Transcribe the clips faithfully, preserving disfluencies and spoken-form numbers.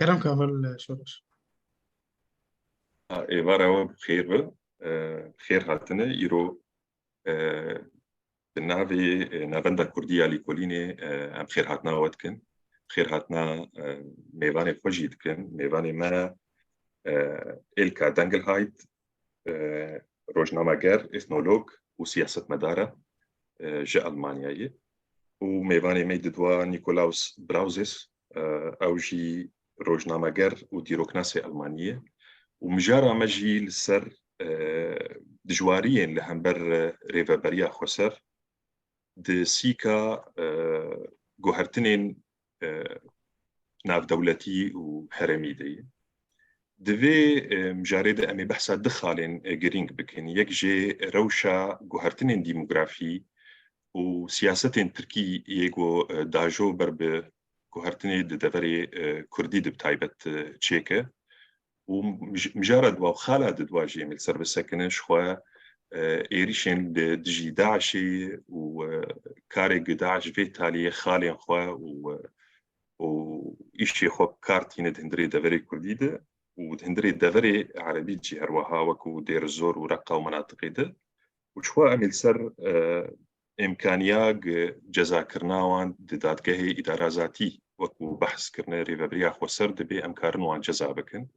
Kerem Kamil Şoreş. Êvara we bi xêr be. E, xêr hatine. Îro, e, bi navê, e, Navenda Kurdî ya Lîkolînê, e, em xêrhatina we dikin. Xêrhatina, e, mêvanê xwe jî dikin. Mêvanê me, e, Ilka Dengelheit, e, rojnameger, ethnolog û siyasetmedar e, e, ji Almanyayê. Û mêvanê me di dua Nikolaus Brauzes, e, ew jî rojnameger û dîroknasê Almanî ye. Û mijara me jî li ser, e, dijwariyên li hember, e, Rêveberiya Xweser di sîka, e, guhertinên, e, navdewletî û herêmî de ye. Di vê, e, mijarê de em ê behsa du xalên, e, girîng bikin. Yek jê rewşa guhertinên demografî û siyasetên Tirkî yê ku, e, dajo ber bi guhertinê di deverê, e, Kurdî de bi taybet, e, çêke. Û mij-, mijara dua û xala di dua jê em ê li ser bisekinin, ji xwe, e, êrîşên li dijî DAIŞê û, e, karê ku DAIŞ vê taliyê xalên xwe û, e, û îşê xwe kar tîne di hundirê deverê Kurdî de û di hundirê deverê Erebî jî her wiha wekû Dêr Zor û Reqa û menatiqê de. Û ji xwe em ê li ser, e, îmkaniya gi-, cezakirina wan di dadgehê îdara zatî wekû behs kirine, rêveberiya xweser dibe em karin wan ceza bikin.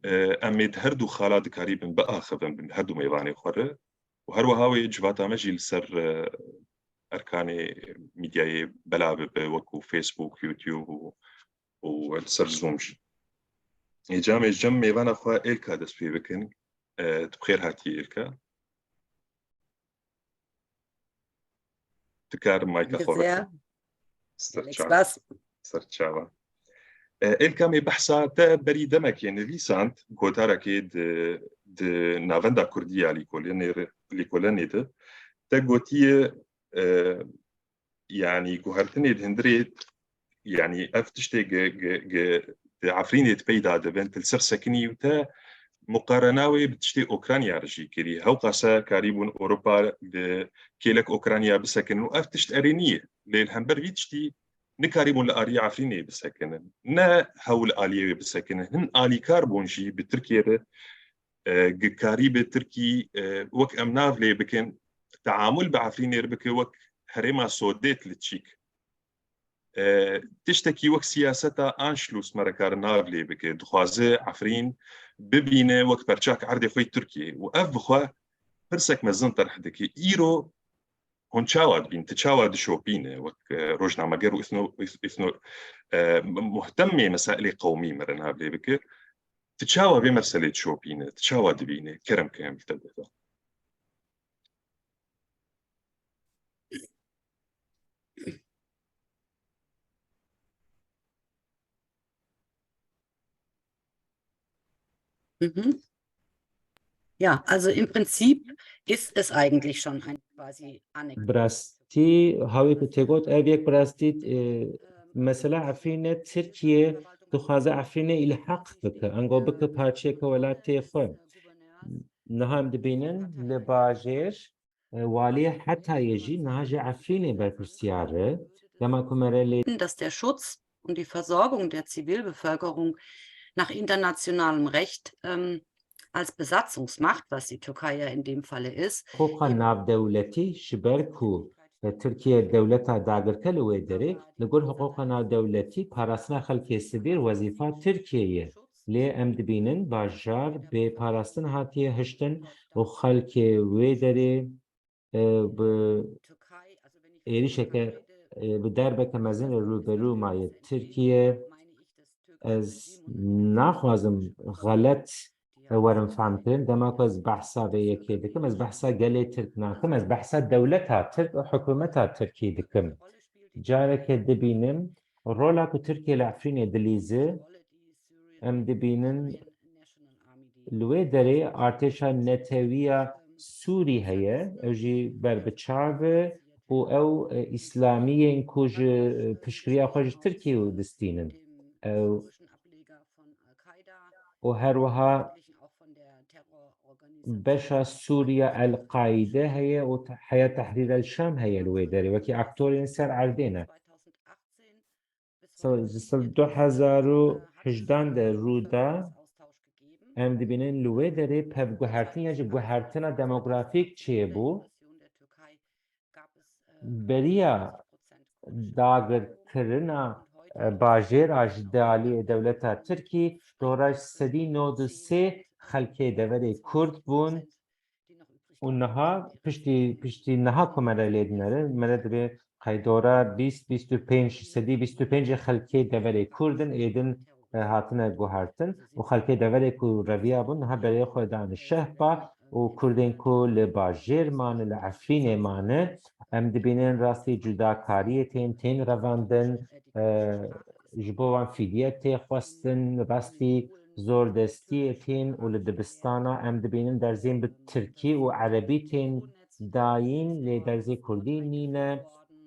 E, em ê di her du xala dikarîbin biaxivin bi her du mêvanê xwe re. Û her wiha wê civata me jî li ser, e, erkanê mîdyayê belav bibe, wekû Facebook, YouTube û, û li ser Zoom jî. Ê, camê ji cem mêvana xwe Êlka dest pê bikin. E, tu bi xêr hatî Êlka. Dikar mayka xwe vekim. Ser çav. Ser çava. E, Êlka, me behsa te berî demekê nivîsand, gotarekê di, di Navenda Kurdî ya Lîkolenê re, Lîkolenê de. Te gotiye, e, yanî guhertinê di hundirê, yanî ev tiştê gi, gi, gi di Efrînê di peyda dibin, tu li ser sekinî û te muqarena wê bi tiştê Ukrayna re jî kirî. Hewqasa karîbûn Ewropa li kêlek Ukrayna bisekinin û ev tişt erê nîye. Lê li hember vî tiştî nikarîbûn li aliyê Efrînê bisekinin. Ne hewl aliyê wê bisekinin. Hin alîkar bûn jî bi Tirkiye re, e, gi karîbe Tirkî, e, wek em nav lê bikin, teamul bi Efrînê re bike wek herêma Sodêt li çîk. E, tiştekî wek siyaseta Anschluss me re kare nav lê bike. Dixwaze Efrîn bibîne wek perçak erdê xwe yê Tirkiyê. Û ev bi xwe pirsek mezin terh dike. Îro hûn çawa dibîn, tu çawa dişopîne wek, e, rojnameger û ethno-, eth-, ethno-, e, muhtemê meselê qewmî me re nav lê bike. Tu çawa vê meselê dişopîne, tu çawa dibîne? Kerem ke em li te guhdan. Mhm. Ja, also im Prinzip ist es eigentlich schon ein quasi Anekdote. Bi rastî, hawê ku tê got, ev yek bi rastî, e, mesela Efrîne Tirkiye dixwaze Efrîne îlhaq bike, ango bike parçeyeke welatê xwe. Niha em dibînin li bajêr, e, waliyê Hetayê jî niha ji Efrînê berpirsiyar e. Dema ku me re lê Dass der Schutz und die Versorgung der Zivilbevölkerung nach internationalem Recht, ähm, als Besatzungsmacht, was die Türkei ja in dem Falle ist, Hiqûqa navdewletî, ji ber ku, e, Tirkiye dewleta dagirker li wê derê, li gor hiqûqa navdewletî parastina xelkê sivîl wezîfa Tirkiye ye. Lê em dibînin bajar bê parastin hatiye hiştin û xelkê wê derê, e, bi êrîşeke, e, bi derbeke mezin re rûberû maye Tirkiye. Ez naxwazim xelet werim fehmkirin. Dema ku ez behsa vê yekê dikim, ez behsa gelê Tirk nakim, ez behsa dewleta Tirk û hikûmeta Tirkî dikim. Careke dibînim, rola ku Tirkiye li Efrînê dilîze, em dibînin li wê derê artêşa netewiya Sûrî heye, ew jî ber bi çav e û ew, e, îslamiyên ku ji, e, piştgiriya xwe ji Tirkiyê distînin. Ew û her wiha beşa Sûriya El-Qaîde heye û te-, Heya Tehrîr El-Şam heye li wê derê, wekî aktorên ser erdê ne. Sal, ji sal du hezar û hejdan de rû da, em dibînin li wê derê pevguhertin ya jî guhertina demografîk çêbû. Beriya dagirkirina, e, bajêr a ji aliyê dewleta Tirkî, dora sedî nod û sê xelkê deverê Kurd bûn û niha piştî, piştî niha ku me re lê dinere, me re divê qey dora bîst, bîst û pênc, sedî bîst û pêncê xelkê deverê Kurd in, ê din, e, hatine guhertin û xelkê deverê ku reviya bûn, niha berê xwe dane şehba û Kurdên ku li bajêr mane, li Efrînê mane, em dibînin rastî cudakariyê tên, tên revandin, e, ji bo wan fîdiye tê xwestin, rastî zordestiyê tên û li dibistana em dibînin derzên bi tirkî û erebî tên dayîn, lê derzê kurdî nîne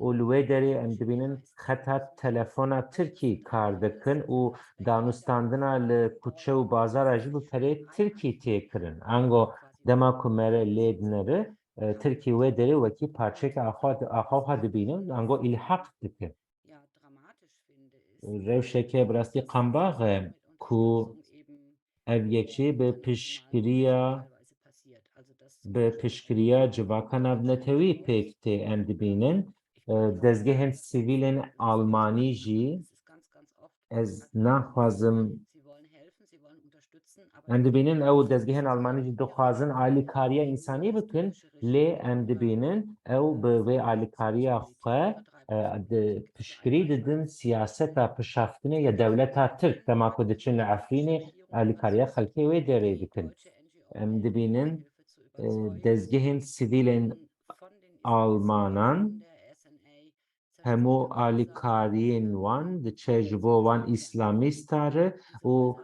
û li wê derê em dibînin xeta telefona tirkî kar dikin û danûstandina li kuçe û bazara jî bi perê tirkî tê kirin. Ango dema ku me re lê dinere, e, tirkî wê derê wekî parçeyeke axwa, axwa xwe dibîne, ango îlhaq dike. Rewşeke bi rastî qambax e ku ev yek jî bi piştgiriya, bi piştgiriya civaka navnetewî pêk tê. Em dibînin, e, dezgehên sivîlên Almanî jî, ez naxwazim, em dibînin ew dezgehên Almanî jî dixwazin alîkariya însanî bikin, lê em dibînin ew bi vê alîkariya xwe, e, di piştgirî didin siyaseta pişaftinê ya dewleta Tirk, dema ku diçin li Efrînê alîkariya xelkê wê derê dikin. Em dibînin, e, dezgehên sivîlên Almanan hemû alîkariyên wan diçe ji bo wan îslamîsta re û,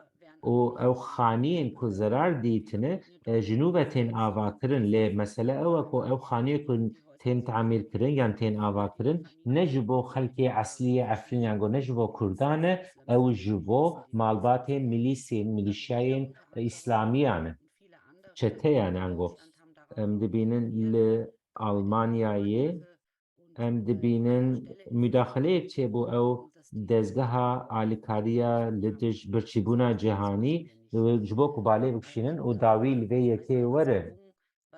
û ew xaniyên ku zerar dîtine, e, ji nû ve tên avakirin. Lê mesele ew e ku ew xaniyê ku tên tamîrkirin yan tên avakirin, ne ji bo xelkê eslî yê Efrîn yan go ne ji bo Kurdan e, ew ji bo malbatên milîsên, milîşyayên îslamiyan e. Çeteyan ango. Em dibînin li Almanyayê, em dibînin mudaxileyek çêbû ew dezgeha alîkariya li dij birçîbûna cîhanî, ji bo ku balê bikişînin û dawî li vê yekê were.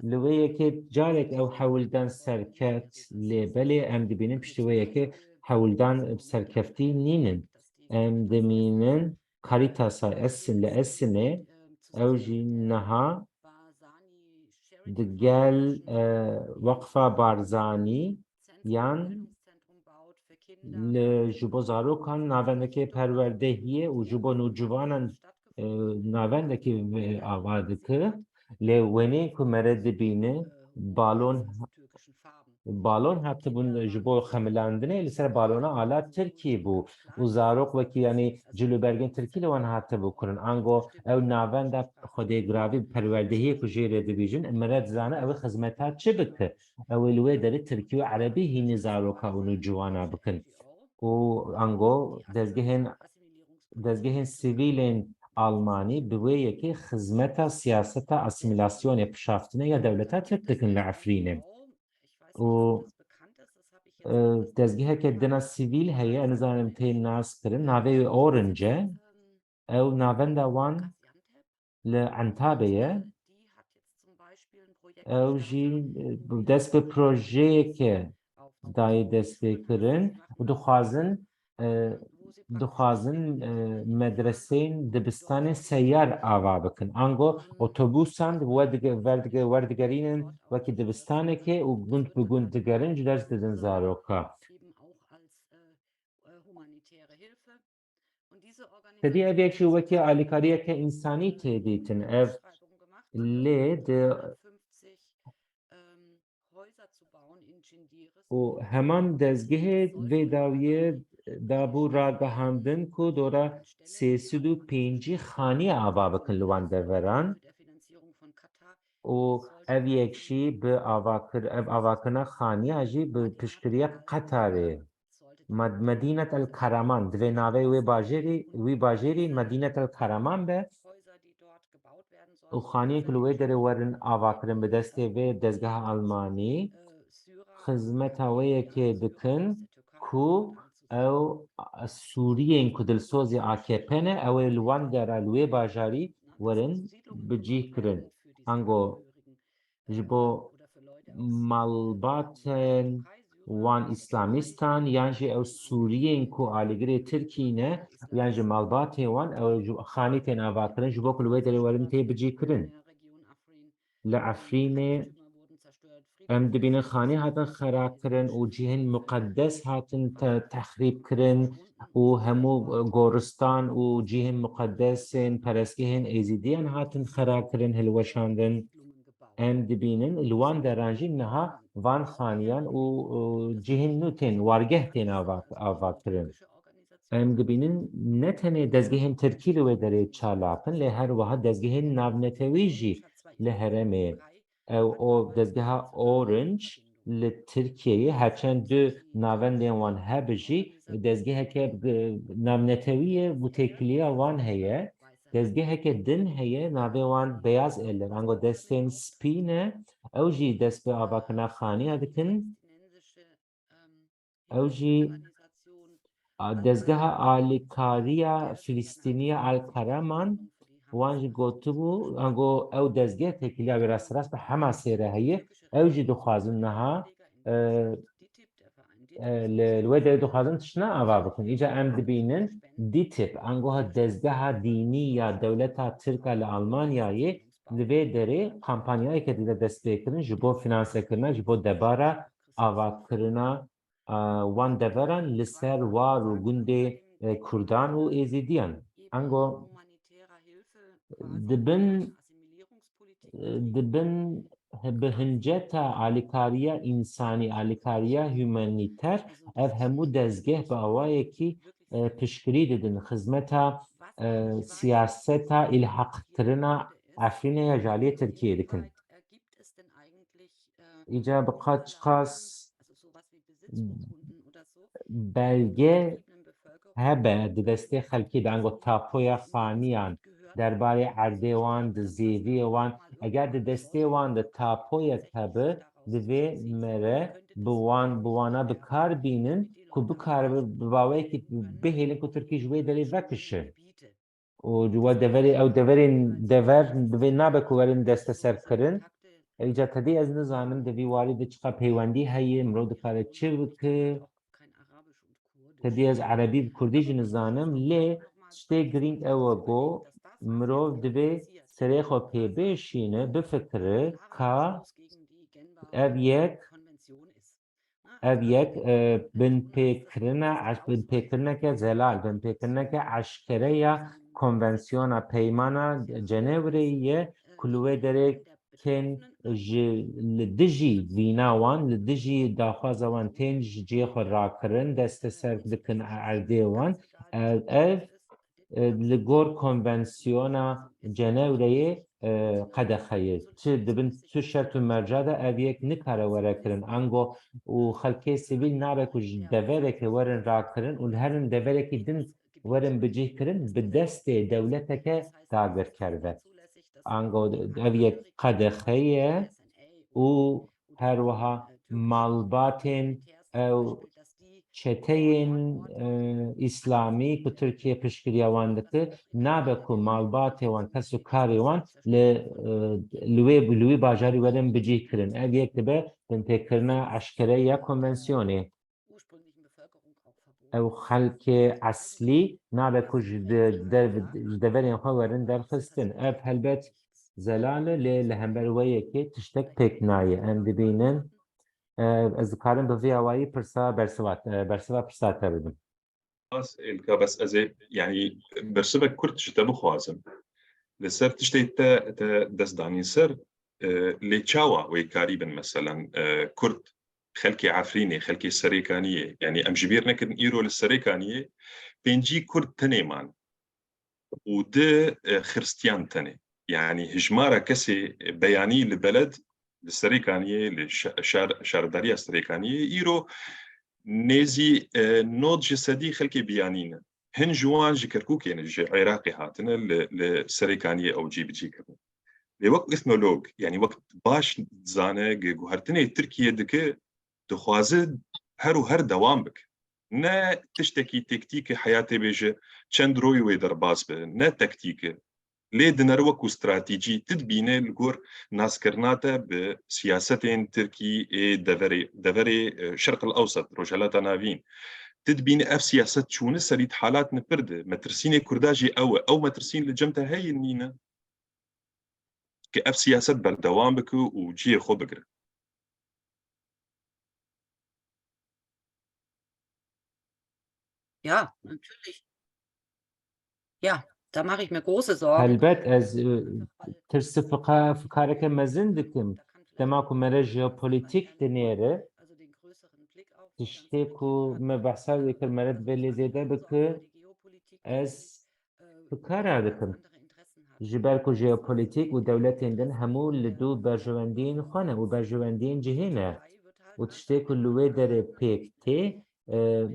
Li wê yekê carek ew hewldan serket, lê belê em dibînin piştî wê yekê hewldan serkeftî nînin. Em dimînin Caritas-a Esin, li Esinê, ew jî niha digel, e, Weqfa Barzanî yan li, ji bo zarokan navendekê perwerdehiyê û ji bo nûcivanan, e, navendekî, e, ava dike. Lê wenê ku me re dibîne, balon, balon hatibûn ji bo xemilandinê, li ser balona ala Tirkî bû û zarok wekî, yanî cil û bergên Tirkî li wan hatibû kirin. Ango ew navenda xwedê giravî perwerdehiyê ku jê re dibîjin, me re dizane ew ê xizmeta çi bike? Ew ê li wê derê Tirkî û Erebî hînî zaroka û nûciwana bikin. Û ango dezgehên, dezgehên sivîlên Almanî bi wê yekê xizmeta siyaseta asîmîlasyonê, pişaftinê ya dewleta Tirk dikin li Efrînê. Û, e, dezgeheke din a sivîl heye, ez nizanim tê nas kirin, navê wê Orange e. Ew navenda wan li Entabê ye. Ew jî, e, dest bi projeyeke dayê destpêkirin û dixwazin, e, dixwazin, e, medreseyên dibistanê seyar ava bikin. Ango otobûsan werdige-, werdige-, werdigerînin wekî dibistanekê û gund bi gund digerin, ji ders didin zaroka. Tedî ev yek jî wekî alîkariyeke însanî tê dîtin. Ev lê di û heman dezgehê vê dawiyê dabû ragihandin ku dora sê sed û pêncî xaniye ava bikin li wan deveran. Û ev yek jî bi avakir-, ev avakirina xaniya jî bi piştgiriya Qetarê. Med-, Medînet el Karaman, divê navê wê bajêrî, wî bajêrî Medînet el Karaman be. Û xaniyên ku li wê derê werin avakirin bi destê vê dezgeha Almanî, xizmeta wê yekê dikin ku ew Sûriyên ku dilsozî A K P ne, ew ê li wan dera, li wê bajarî werin bicîh kirin. Ango ji bo malbatên wan îslamîstan yan jî ew Sûriyên ku alîgirê Tirkî ne yan jî malbatê wan, ew ji xanî tên avakirin ji bo ku li wê derê werin tê bicîh kirin. Li Efrînê em dibînin xanî hatin xera kirin û cihên muqedes hatin te-, texrîb kirin û hemû, e, goristan û cihên muqedesên perestgehên êzîdiyan hatin xera kirin, hilweşandin. Em dibînin li wan deran jî niha van xaniyan û, û cihên nû tên, wargeh tên ava, ava kirin. Em dibînin ne tenê dezgehên tirkî li wê derê çalak in, lê her wiha dezgehên navnetewî jî li herêmê. Ew o dezgeha Orange li Tirkiyeyê, herçend du navendên wan hebe jî, dezgeheke, e, navnetewî ye û têkiliya wan heye. Dezgeheke din heye, navê wan Beyaz Eller, ango Destên Spî ne, ew jî dest bi avakirina xaniya dikin. Ew jî, a, dezgeha alîkariya Filistîniya Al Karaman, wan jî gotibû, ango ew dezgeh têkiliya wê rasterast bi Hemasê re heye, ew jî dixwazin niha, e, e, li, li wê derê dixwazin tiştine ava bikin. Îca em dibînin DİTİB, angoha dezgeha dînî ya dewleta Tirk a li Almanyayê, li vê derê kampanyayeke dide dest pê kirin ji bo finansekirina, ji bo debara avakirina, e, wan deveran li ser war û gundê, e, Kurdan û Êzîdiyan. Ango dibin, e, dibin bi hinceta alîkariya însanî, alîkariya humanîter, ev hemû dezgeh bi awayekî, e, piştgirî didin, xizmeta, e, siyaseta îlhaqkirina Efrînê ya ji aliyê Tirkiyê dikin. Îca bi qas çiqas belge hebe di destê xelkî de, ango tapoya xaniyan, derbarê erdê wan, di zêviyê wan, eger di destê wan de tapoyek hebe, divê mere bi wan, bi wana bi kar bînin ku bikaribe bi baweyekî bihêlin ku Tirkî ji wê derê vekişe. Û ji we deverê, ew deverên dever divê nabe ku werin desteserkirin. Îca tedî ez nizanim di vî warî de çiqa peywendî heye, mirov dikare çi bike. Tedî ez erebî bi kurdî jî nizanim, lê tiştê girîng ew e ku mirov divê serê xwe pê bêşîne, bifikire ka ev yek Ev yek, e, binpêkirina, eş-, binpêkirineke zelal, binpêkirineke eşkere ya konvansiyona, peymana Cenewreyê ye ku li wê derê kên ji, li dijî vîna wan, li dijî daxwaza wan tên ji cihê xwe rakirin, desteser dikin erdê wan. Ev, ev e, li gor konvansiyona Cenewreyê, e, qedexe ye. Çi dibin tu şert û merca de ev yek nikare were kirin. Ango û xelkê sivîl nabe ku ji deverekê werin rakirin û li herin deverekî din werin bicih kirin, bi destê dewleteke dagirker ve. Ango ev yek qedexe ye û her wiha malbatên ew çeteyên, e, îslamî ku Tirkiye piştgiriya wan dike, nabe ku malbatê wan, kes û karê wan li, e, li wê, li wî bajarî werin bicih kirin. Ev yek dibe binpêkirina eşkere ya konvansiyonê. Ew xelkê eslî nabe ku ji de-, dev-, ji deverên xwe werin derxistin. Ev helbet zelal e, lê li hember wê yekê tiştek pêk nayê. Em dibînin, e, ez dikarim bi vî awayî pirsa bersiva, e, bersiva pirsa te bidim. Spas, Êlka, bes ez ê, yanî, bersivek kurt ji te bixwazim. Li ser tiştê te, te dest danîn ser, e, lê çawa wê karîbin, meselen, e, kurt, xelkê Efrînê, xelkê Serêkaniyê, yanî em ji bîr nekin îro li Serêkaniyê pêncî kurd tenê man û di, e, xiristiyan tenê. Yanî hijmara kesê beyanî li beled, li Serêkaniyê, li şa-, şar-, şaredariya Serêkaniyê îro nêzî, e, nod ji sedî xelkê biyanî ne. Hin ji wan ji Kerkûkê ne, ji Iraqê hatine, li, li Serêkaniyê ew cîbicî kirine. Lê wek ethnolog, yanî wek baş dizane, gi-, guhertinê Tirkiye dike, dixwaze her û her dewam bike. Ne tiştekî tektîk e, heyatê bêje çend royî wê derbas be, ne tektîk e. Lê dinere wekû stratejî, tu dibîne li gor naskirina te bi siyasetên Tirkî ê deverê, deverê, e, Şerq el Ewsat, Rojhelata Navîn. Tu dibîne ev siyaset çûne serî di halatine pir de. Metirsînê Kurda jî ew e. Ew metirsîn li cem te heye nîne? Ke ev siyaset berdewam bike û cihê xwe bigire. Ja, natürlich. Ja, da mache ich mir große Sorgen. Helbet ez, e, tirsi fika-, fikareke mezin dikim. Dema ku mere jeopolitîk dinêre, tiştê ku me behsa wê kir, mere divê lê zêde bike, ez fikara dikim. Ji ber ku jeopolitîk û dewletên din hemû li dû berjewendiyên xwe ne û berjewendiyên cihê ne. Û tiştê ku li wê derê pêk tê, e,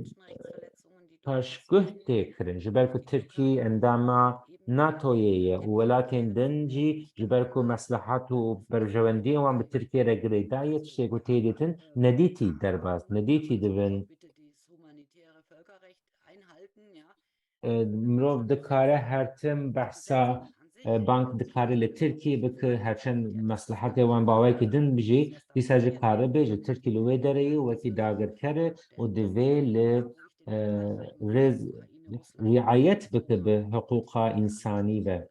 paşguh tê kirin. Ji ber ku Tirkî endama NATOyê ye û welatên din jî ji ber ku meslehat û berjewendiyên wan bi Tirkiyê re girêdayî ye, tiştê ku tê dîtin nedîtî derbas, nedîtî dibin. E, mirov dikare her tim behsa, e, bank dikare li Tirkiyê bike, her çend meslehetê wan bi awayekî din bijî, dîsa jî kare bê ji Tirkî li wê derê ye, wekî dagirker e û divê li, e, rêz riayet bike bi hiqûqa însanî ve.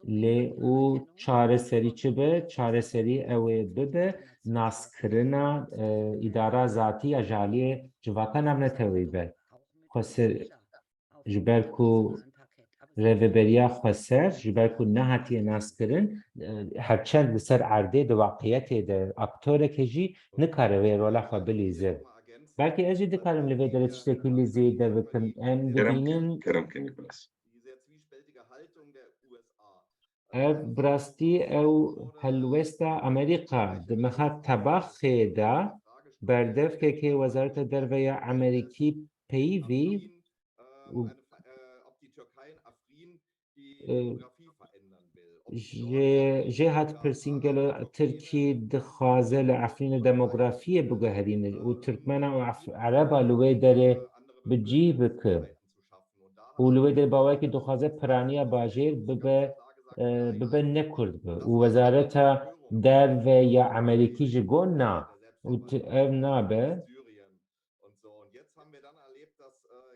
Lê û çareserî çi be? Çareserî ew ê bibe naskirina, e, îdara zatî ya ji aliyê civaka navneteweyî be. Xweser-, ji ber ku rêveberiya xweser, ji ber ku nehatiye naskirin, e, her çend li ser erdê di waqiyetê de aktoreke jî nikare wê rola xwe bilîze. Belkî ez jî dikarim li vê derê tiştekî li zêde bikim. Em Kerem, dibînin kerem ke Nîkolas. Ev bi rastî ew helwesta Amerîka di meha Tebaxê de berdevkekê Wezareta Derve ya Amerîkî peyivî û, e, jê, jê hat pirsîn gelo Tirkî dixwaze li Efrînê demografiyê biguherîne û Tirkmena û Ef-, Ereba li wê derê bi cî bike. Û li wê derê bawekî dixwaze piraniya bajêr bibe, e, bibe ne Kurd be. Û Wezareta Derve ya Amerîkî jî got na. Û tu-, ev nabe.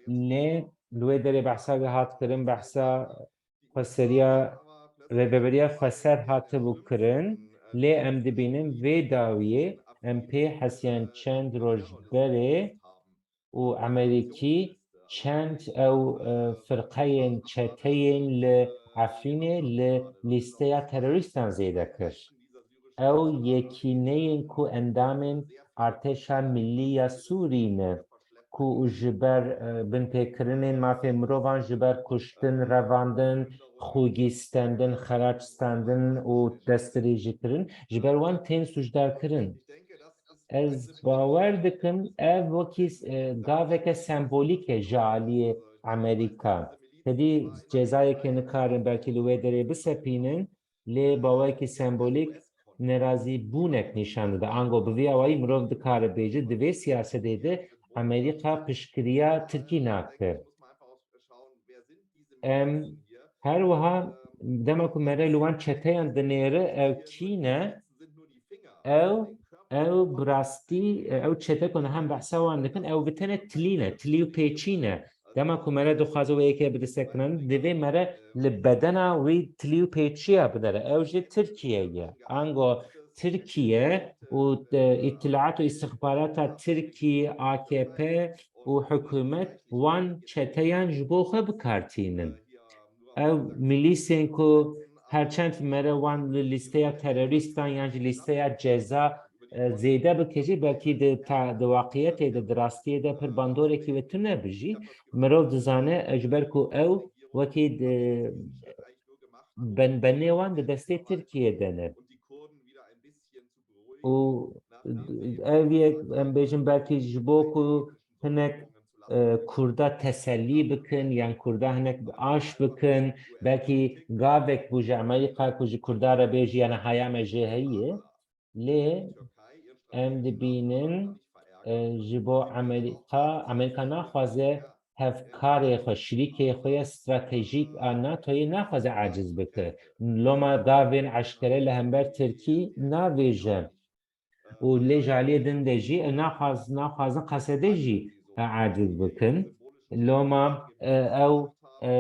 Lê li wê derê behsa wê hat kirin, behsa xweseriya, rêveberiya xweser hatibû kirin. Lê em dibînin vê dawiyê em pê hesiyan çend roj berê û Amerîkî çend ew, e, firqeyên, çeteyên li Efrînê li lîsteya terorîstan zêde kir. Ew yekîneyên ku endamên Artêşa Millî ya Sûrî ne, ku ji ber, e, binpêkirinên mafê mirovan, ji ber kuştin, revandin, xwegî stendin, xerac stendin û destdirêjî kirin, ji ber wan tên sûcdar kirin. Ez bawer dikim ev wekî, e, gaveke sembolîk e ji aliyê Amerîka. Tedî cezayekê nikarin belkî li wê derê bisepînin, lê bawekî sembolîk nerazîbûnek nîşan dide. Ango bi vî awayî mirov dikare bêje, di vê siyasetê de Amerîka piştgiriya Tirkî nake. Em her wiha dema ku mere li wan çeteyan dinêre, ew kî ne? Ew, ew bi rastî, ew çete ku niha em behsa wan dikin, ew bi tenê tilî ne, tilî û pêçî ne. Dema ku mere dixwaze wê yekê bide sekinandin, divê mere li bedena wî tilî û pêçiya bidere. Ew ji Tirkiye ye. Ango Tirkiye û, e, îtilaat û îstixbarata Tirkî, A K P û hikûmet wan çeteyan ji bo xwe bi kar tînin. Ew milîsên ku her çend mere wan li lîsteya terorîstan yan ji lîsteya ceza, e, zêde bike jî, belkî di ta-, di waqiyetê de, di rastiyê de pir bandorekî wê tune be jî, mirov dizane, e, ji ber ku ew wekî di, ben-, benê wan di destê Tirkiyê de ne. Û ev yek, em bêjin, belkî ji bo ku hinek, e, Kurda tesellî bikin, yan Kurda hinek aş bikin, belkî gavek bû ji Amerîka ku ji Kurda re bêjî, yani haya me jê heye. Lê em dibînin e, ji bo Amerîka, Amerîka naxwaze hevkarê xwe, şirîkê xwe ya stratejîk a NATOyê naxwaze aciz bike. Loma gavên eşkere li hember Tirkî navêje. Û lê ji aliyê din de jî ew naxwaz-, naxwazin Qesede jî aciz bikin. Loma, e, ew, e,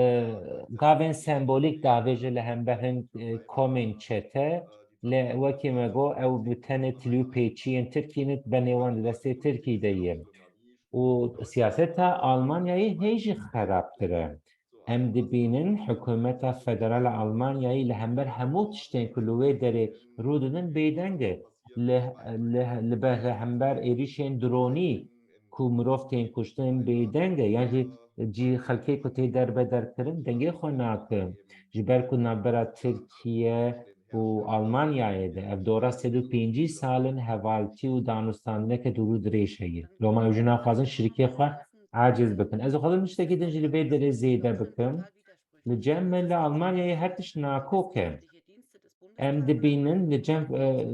gavên sembolîk davêje li hember hin, e, komên çete, lê wekî me got, ew bi tenê tilî û pêçiyên Tirkiyê ne, benê wan di destê Tirkî de ye. Û siyaseta Almanyayê hê jî xerabtir e. Em dibînin hikûmeta federal a Almanyayê li hember hemû tiştên ku li wê derê rû didin bêdeng e. Li, li, li ber hember êrîşên dronî ku mirov tên kuştin bêdeng e, yan jî cî xelkê ku tê derbeder kirin, dengê xwe nakin. Ji ber ku navbera Tirkiye û Almanyayê de ev dora sed û pêncî sal in hevaltî û danûstandineke dûr û dirêj heye. Loma ew jî naxwazin şirîkê xwe aciz bikin. Ez dixwazim tiştekî din jî li vê derê zêde bikim. Li cem me li Almanyayê her tişt nakok e. Em dibînin li cem, e,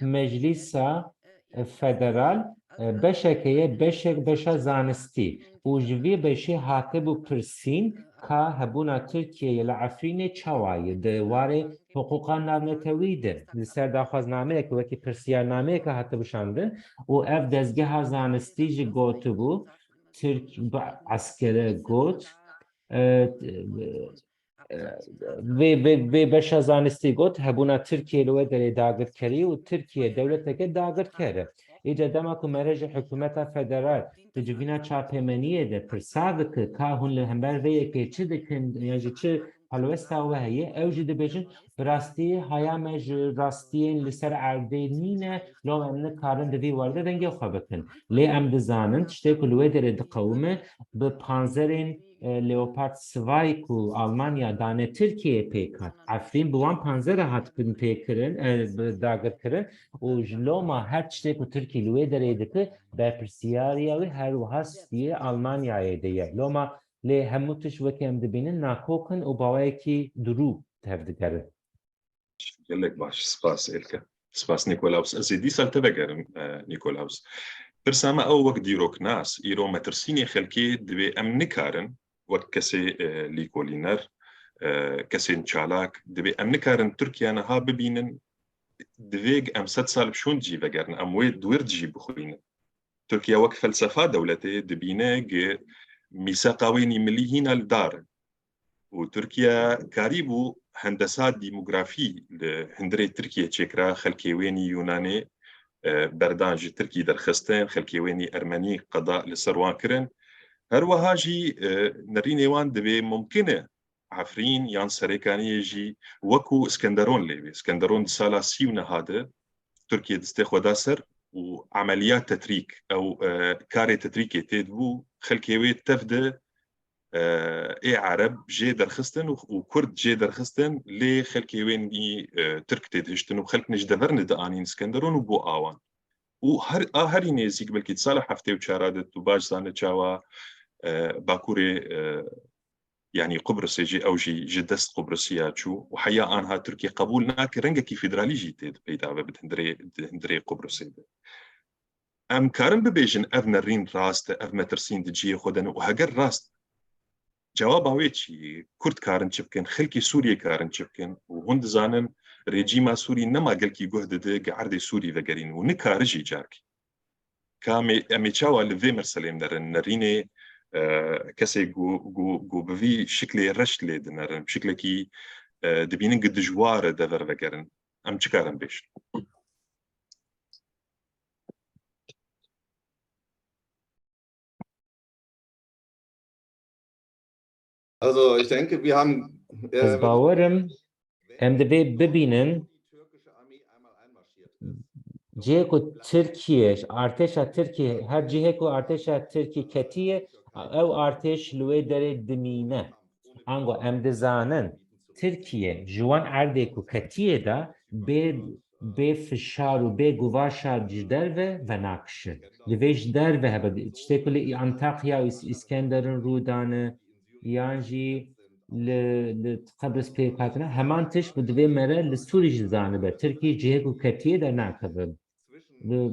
meclîsa, e, federal, e, beşeke ye, beşek beşa zanistî. Û ji vî beşê hatibû pirsîn ka hebûna Tirkiyeyê li Efrînê çawa ye di warê hiqûqa navnetewî de. Li ser daxwaznameyeke wekî pirsiyarnameyeke hatibû şandin û ev dezgeha zanistî jî gotibû, Tirk bi eskere got, e, vê, vê, vê beşa zanistî got, hebûna Tirkiyê li wê derê dagirkerî û Tirkiye dewleteke dagirker e. Îca dema ku mere ji hikûmeta federal di civîna çapemeniyê de pirsa bike ka hûn li hember vê yekê çi dikin, yan jî çi helwesta we heye, ew jî dibêjin, bi rastî haya me ji rastiyên li ser erdê nîne, loma em nikarin di vî warde dengê xwe bikin. Lê em dizanin tiştê ku li wê derê diqewime bi panzerên, e, Leopard siva ku Almanya dane Tirkiyeyê pêk hat. Efrîn bi wan panzere hatibûn pêkirin, e, bi dagirkirin û ji loma her tiştê ku Tirkî li wê derê dike, berpirsiyariya wî her wiha stûyê Almanyayê de ye. Loma lê hemû tişt wekî em dibînin nakok in û bi awayekî dirû tevdigerin. Gelek baş. Spas Êlke. Spas Nikolaus. Ez ê dîsa te vegerim, e, Nikolaus. Pirsa me ew, wek dîroknas, îro metirsînê xelkê divê em nikarin, wek kesê, e, lîkolîner, e, kesên çalak, divê em nikarin Tirkiye niha bibînin, divê em sed sal bi şûnd jî vegerin, em wê di wir jî bixwînin. Tirkiye wek felsefa dewletê dibîne gi mîsaqa wênî milî hîna li dar e. Û Tirkiye karîbû hendesa demografî li hundirê Tirkiye çêkira, xelkê wênî Yûnanê, e, berdan ji Tirkî derxistin, xelkê wênî Ermenî qeda li ser wan kirin. Her wiha jî, e, nerînê wan divê mumkin e Efrîn yan Serêkaniyê jî wekû Iskenderon lê bê. Iskenderon di sala sî û neha de Tirkiye destê xwe da ser û emeliya tetrîk, ew, e, karê tetrîkê tê dibû, xelkê wê tev de, e, ê Ereb jê derxistin û, û Kurd jê derxistin, lê xelkê wê nî, e, Tirk tê dihiştin û xelk ne ji dever ne dianîn Iskenderon û bû awan. Û her, a herî nêzîk belkî di sala heftê û çar de, tu baş zane çawa, e, Bakurê, e, yanî Qubrisê jî, ew jî ji dest Qubrisiya çû û heya anha Tirkiye qebûl nake rengekî federalî jî tê de peyda be bi hundirê, di hundirê Qubrisê de. Em karin bibêjin ev nerîn rast e, ev metirsîn di cihê xwe de ne û heger rast, cewaba wê çi ye? Kurd karin çi bikin? Xelkê Sûriyê karin çi bikin? Û hûn dizanin rejîma Sûrî nema gelkî guh dide gi erdê Sûrî vegerîn û nikare jî carkî. Ka em ê, em ê çawa li vê merselê nerin? Nerînê, e, kesê ku, ku, ku bi vî şiklê reş lê dinerin, bi şiklekî, e, dibînin ku dijwar e dever vegerin. Em çi karin bêjin? Also, ich denke, wir haben, Ez äh, bawer im, em divê bibînin cihê ku Tirkiye, artêşa Tirkiye, her cihê ku artêşa Tirkiye ketiye, ew artêş li wê derê dimîne. Ango em dizanin Tirkiye ji wan erdê ku ketiye de bê, bê fişar û bê guvaşa ji derve venakişin. Divê ji derve hebe, tiştê ku li Antakya û Îs-, Îskenderun rû dane, yan jî li, li Qibris pêk hatine, heman tişt bi divê mere li Sûrî jî zanibe. Tirkî cihê ku ketiye de nakeve. Li,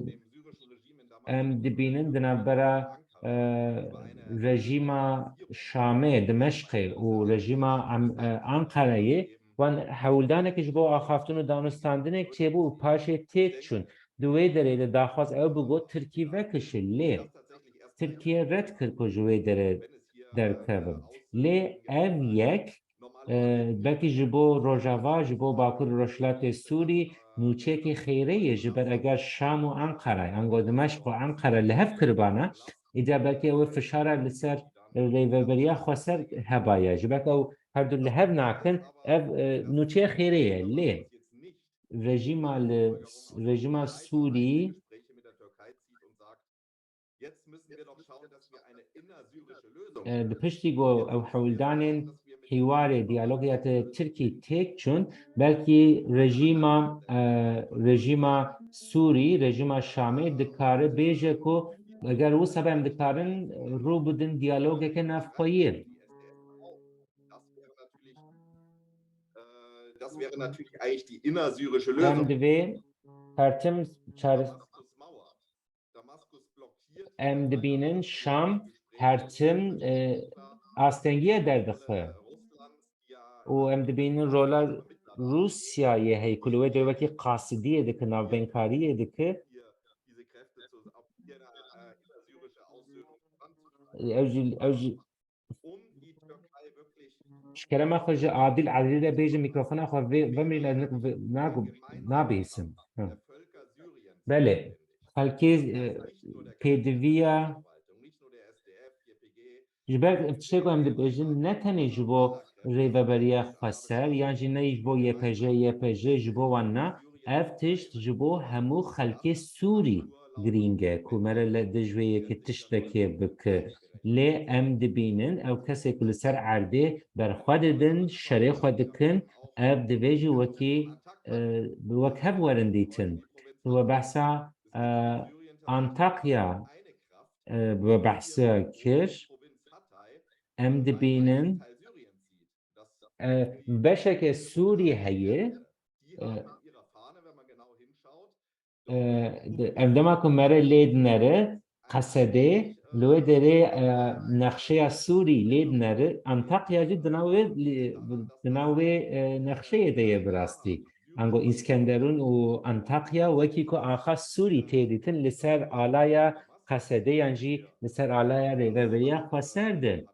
em dibînin di navbera, e, rejîma Şamê, Dimeşqê û rejîma Em-, e, Anqareyê, wan hewldanekî ji bo axaftin û danûstandinê çêbû û paşê têk çûn. Di wê derê de daxwaz ew bû got Tirkî vekişe, lê Tirkiye red kir ku ji wê derê derkevin. Lê ev yek, e, belkî ji bo Rojava, ji bo Bakur û Rojhilatê Sûrî nûçeyekî xêrê ye, ji ber eger Şam û Enqerayê, ango Dimeşq û Enqere li hev kiribana, îca belkî ew ê fişara li ser rêveberiya xweser hebaye. Ji ber ew herdu li hev nakin, ev, e, nûçeya xêrê ye. Lê rejîma li, rejîma Sûrî, e, bi piştî ku ew hewldanên hîwarê diyalogê ya te Tirkî têk çûn, belkî rejîma, e, rejîma Sûrî, rejîma Şamê dikare bêje ku eger wisa be em dikarin rû bidin diyalogeke navxweyî. Das wäre natürlich eigentlich die innersyrische Em Lösung. divê her tim çare-, em dibînin Şam her tim, e, astengiye derdixe. Û em dibînin rola Rûsyayê heye ku li wê derê wekî qasidiyê dike, navbênkariyê dike. Ew jî, ew jî Ji kerema xwe ji Adil Adilî re bêje mîkrofona xwe vê, vemrîne nik-, vê, nagu-, nabihîsim. Hı. Belê. Xelkê, e, pêdiviya ji ber tiştê ku em dibêjin ne tenê ji bo rêveberiya xweser yan jî ne ji bo Y P J, Y P J ji bo wan na, ev tişt ji bo hemû xelkê Sûrî girîng e ku mere li dij vê yekê tiştekê bike. Lê em dibînin ew kesê ku li ser erdê berxwe didin, şerê xwe dikin, ev divê jî wekî, e, bi wek hev werin dîtin. We behsa, e, Antakya, e, we behsa kir. Em dibînin, e, beşeke Sûrî heye, e, e, di-, ev dema ku mere lê dinere, Qesedê, li wê derê, e, nexşeya Sûrî lê dinere, Antakya jî di nav wê, di nav wê, e, nexşeyê de ye bi rastî. Ango Îskenderûn û Antakya wekî ku axa Sûrî tê dîtin li ser alaya Qesedê yan jî li ser alaya rêveberiya xweser de.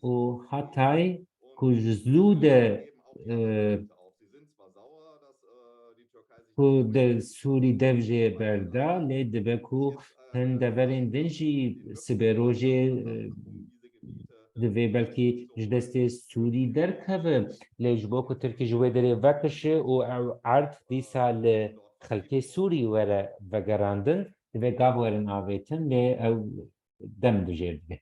Û Hatay ku ji zû de, e, ku de Sûrî dev jê berda, lê dibe ku hin deverên din jî sibê rojê, e, divê belkî ji destê Sûrî derkeve. Lê ji bo ku Tirkî ji wê derê vekişe û ew erd dîsa li xelkê Sûrî were vegerandin, divê gav werin avêtin, lê ew dem dijêr dibe.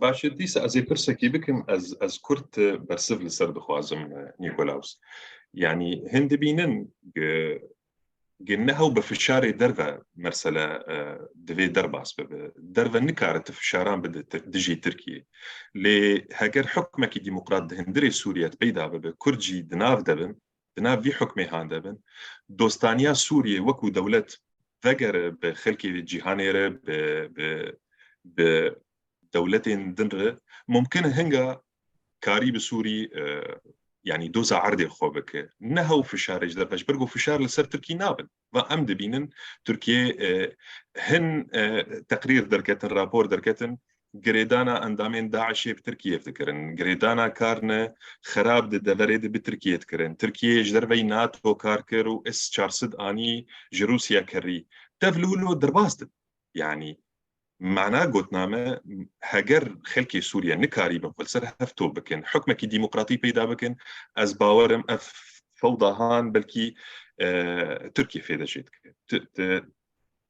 Baş e, dîsa ez ê pirsekî bikim, ez, ez kurt, e, bersiv li ser dixwazim, e, Nîkolaus. Yanî hin dibînin, e, ge ne hew bi fişarê derve mesele, e, divê derbas bibe. Derve nikare ti fişaran bide ti-, dijî Tirkiyê. Lê heger hukmekî demokrat di hundirê Sûriyê de peyda bibe, Kurd jî di nav de bin, di nav vî hukmê han de bin, dostaniya Sûriyê wekû dewlet vegere bi xelkê cîhanê re, bi, bi, bi dewletên din re, mumkin e hinga karî bi Sûrî, e, yanî doza erdê xwe bike. Ne hew fişarê ji derve, ji ber ku fişar li ser Tirkî nabin. Va em dibînin Tirkiye, e, hin, e, teqrîr derketin, rapor derketin, girêdana endamên DAIŞê bi Tirkiye dikirin. Girêdana karine xerab di deverê de bi Tirkiye dikirin. Tirkiye ji derveyî NATO kar kir û S çar sed anî ji Rûsya kerî. Tev li wilo derbas dibin. Yanî mana gotina me, heger xelkê Sûriye nikarîbin xwe li ser hev top bikin, hukmekî demokratî peyda bikin, ez bawer im ev fewda han belkî, e, Tirkiye fêde jê dike. Tu, tu,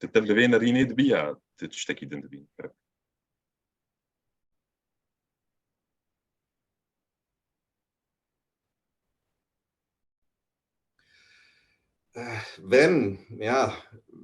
tu tev li vê nerînê dibî ya tu tiştekî din dibînî? Eh, wenn, ja,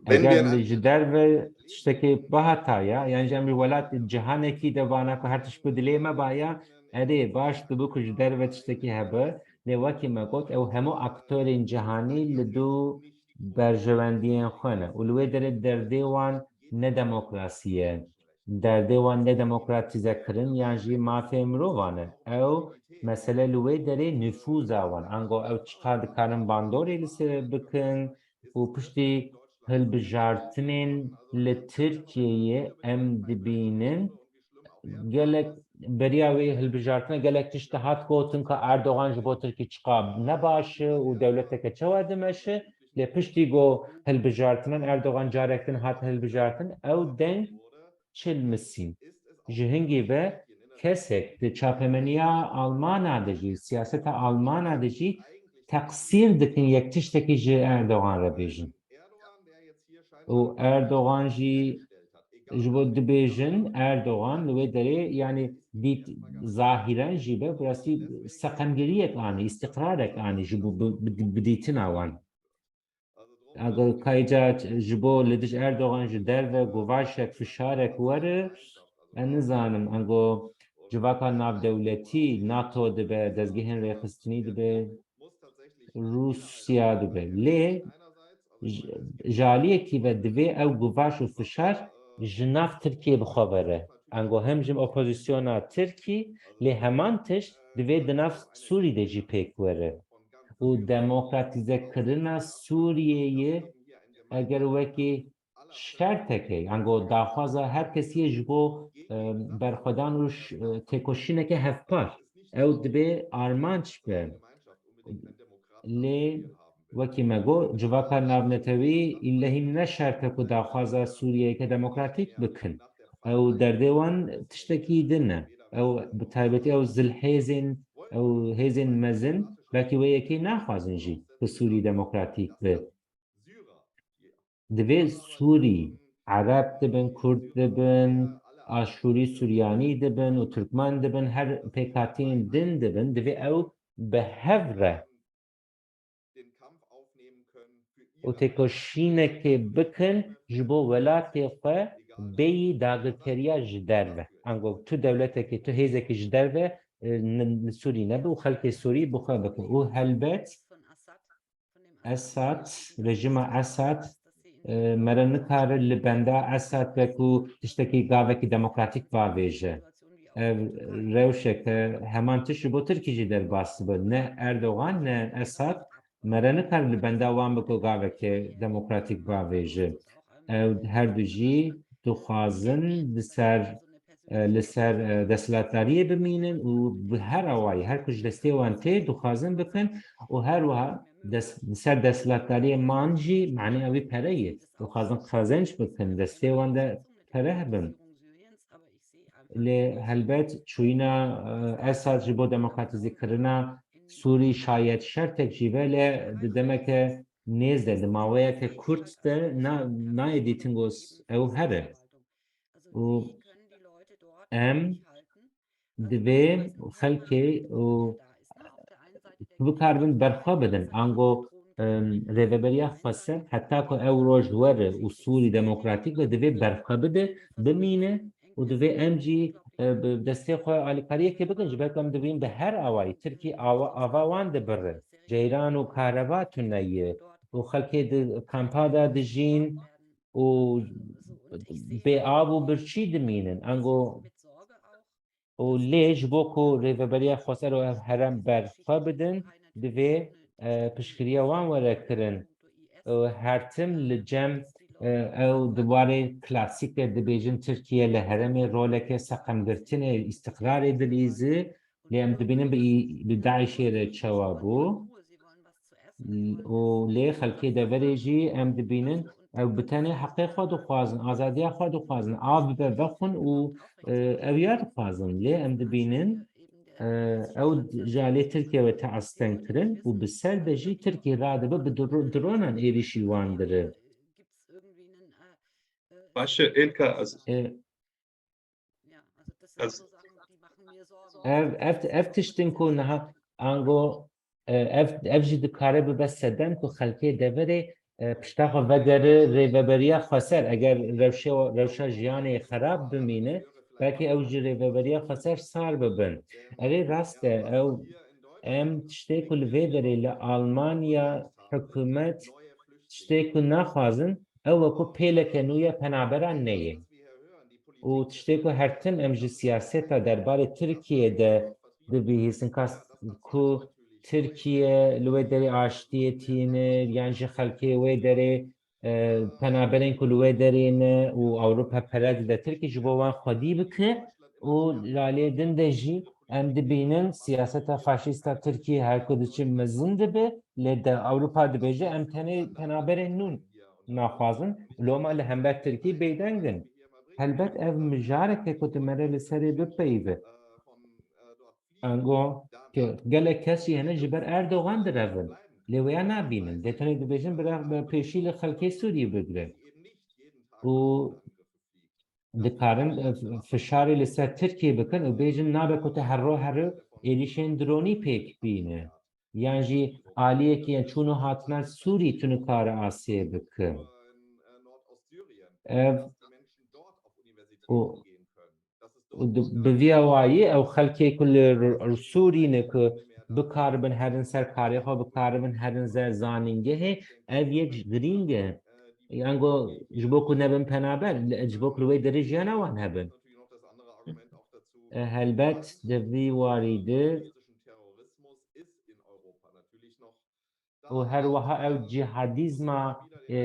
wenn Eger wir li ji derve tiştekê bihata ya, yan jî em li welat cihanekî de vana ku her tişt bi dilê me baya, erê baş dibû ku ji derve tiştekî hebe, lê wekî me got, ew hemû aktorên cihanî li dû berjewendiyên xwe ne û li wê derê derdê wan ne demokrasî ye. Derdê wan ne demokratîzekirin yan jî mafê mirovan e. Ew mesele li wê derê nifûza wan. Ango ew çiqas dikarin bandorê li ser bikin û piştî hilbijartinên li Tirkiyeyê em dibînin gelek beriya wê hilbijartine gelek tişt dihat gotin ka Erdogan ji bo Tirkî çiqa ne baş e û dewleteke çawa dimeşe. Lê piştî ku hilbijartinan Erdogan carek din hat hilbijartin, ew deng çilmisîn. Ji hingî ve kesek di çapemeniya Almana de jî, siyaseta Almana de jî teqsîr dikin yek tiştekî ji Erdogan re bêjin. Û Erdogan jî ji bo dibêjin, Erdogan li wê derê, yanî dît zahîren jî be, bi rastî seqemgiriyek anî, îstiqrarek anî ji bo bi, bi, bi dîtina wan. Eger kayca ji bo li dij Erdogan ji derve guvaşek, fişarek were, ez nizanim, ango civaka navdewletî, NATO dibe, dezgehên rêxistinî dibe, Rûsya dibe. Lê j-, ji aliyekî ve divê ew guvaş û fişar ji nav Tirkiyê bi xwe ve re. Ango hem ji opozisyona Tirkî, lê heman tişt divê di nav Sûrî de jî pêk were. Û demokratîzekirina Sûriyeyê eger wekî şertekê, ango daxwaza her kesî ye ji bo, e, berxwedan û ş-, e, têkoşîneke hevpar. Ew divê armanc be. Lê wekî me got, civaka navnetewî îllehî ne şert e ku daxwaza Sûriyeyeke demokratîk bikin. Ew derdê wan tiştekî din e. Ew bi taybetî ew zilhêzên, ew hêzên mezin belkî wê yekê naxwazin jî ku Sûrî demokratîk be. Divê Sûrî, Ereb dibin, Kurd dibin, Aşûrî, Suryanî dibin û Tirkmen dibin, her pêkhatiyên din dibin, divê ew bi hev re û têkoşînekê bikin ji bo welatê xwe bêyî dagirkeriya ji derve. Ango tu dewletekê, tu hêzekî ji derve, e, n-, li Sûrî nebe û xelkê Sûrî bi xwe bike. Û helbet Esad, rejîma Esad, e, mere nikare li benda Esad be ku tiştekî gavekî demokratîk bavêje. Ev rewşeke heman tişt ji bo Tirkî jî derbas dibe. Ne Erdogan, ne Esad mere nikare li benda wan be ku gaveke demokratîk bavêje. Ew her du jî dixwazin li ser, e, li ser, e, desthilatdariyê bimînin û bi her awayî, her ku ji destê wan tê, dixwazin bikin û her wiha des-, li ser desthilatdariyê man jî, manê ew ê pere ye. Dixwazin qezenc bikin, destê wan de pere hebin. Lê helbet çûyîna, e, Esad ji bo demokratîzekirina Sûrî şayet şertek jî be, lê di demeke nêz de, di maweyeke kurt de na-, nayê dîtin ku s-, ew here. Û em divê xelkê û bikaribin berxwe bidin. Ango, em, Rêveberiya Xweser heta ku ew roj were û Sûrî demokratîk be, divê berxwe bide, bimîne û divê em jî, e, bi destê xwe alîkariyekê bikin. Ji ber ku em dibînin bi her awayî Tirkî ava, ava wan dibire. Ceyran û kareba tune ye û xelkê di kampa de dijîn û bê av û birçî dimînin. Ango û lê ji bo ku Rêveberiya Xweser û ev herem berxwe bidin, divê, e, piştgiriya wan were kirin. Û her tim li cem, e, ew di warê klasîk de dibêjin Tirkiye li herêmê roleke seqemgirtinê, îstiqrarê dilîzi, lê em dibînin bi î-, bi DAIŞê re çawa bû. Û lê xelkê deverê jî em dibînin, ew bi tenê heqê xwe dixwazin, azadiya xwe dixwazin, av bibe vexwin û, e, ew ya dixwazin. Lê em dibînin, e, ew ji alê Tirkiye ve tê astengkirin û bi ser de jî Tirkiye radibe bi dro-, dronan êrîşî wan dire. Baş e, Ilka, ez, E, ez, ev, ev, ev tiştin ku niha ango, e, ev, ev jî dikare bibe sedem ku xelkê deverê, e, pişta xwe vegere Rêveberiya Xweser. Eger rewşe-, rewşa jiyanê xerab bimîne, belkî ew ji Rêveberiya Xweser sar bibin. Erê, rast e, ew, em tiştê ku li vê derê li Almanya hikûmet tiştê ku naxwazin, Ew wekû pêleke nû ye penaberan neyê. Û tiştê ku her tim em ji siyaseta derbarê Tirkiyê de dibihîsin, kas ku Tirkiye li wê derê aştiyê tînir, yan jî xelkê wê derê, e, penaberên ku li wê derê ne û Ewropa pere dide Tirkiyê ji bo wan xwedî bike û li aliyê din de jî em dibînin siyaseta faşîsta Tirkiyê her ku diçe mezin dibe, lê de Ewropa dibêje em tenê penaberên nû naxwazin, loma li hember Tirkî bêdeng in. Helbet ev mijareke ku tu mere li serê bipeyive. Ango ke gelek kes jî hene ji ber Erdogan direvin. Lê wêya nabînin. Dê tenê dibêjin bira pêşî li xelkê Sûriyê bigire. Û dikarin, e, fişarê li ser Tirkiyê bikin û bêjin nabe ku tu herro herro êrîşên dronî pêk bîne. Yan jî aliyekî yên çûn û hatina Sûrî tu nikare asê bike. Ev û, û di, bi vî awayî ew xelkê ku li r-, r-, Sûrî ne ku bikaribin herin ser karê xwe, bikaribin herin ser zanîngehê, ev yek ji girîng e. Ango ji bo ku nebin penaber, li, ji bo ku li wê derê jiyana wan hebin. E, helbet di vî warî de û her wiha ew cîhadîzma, e,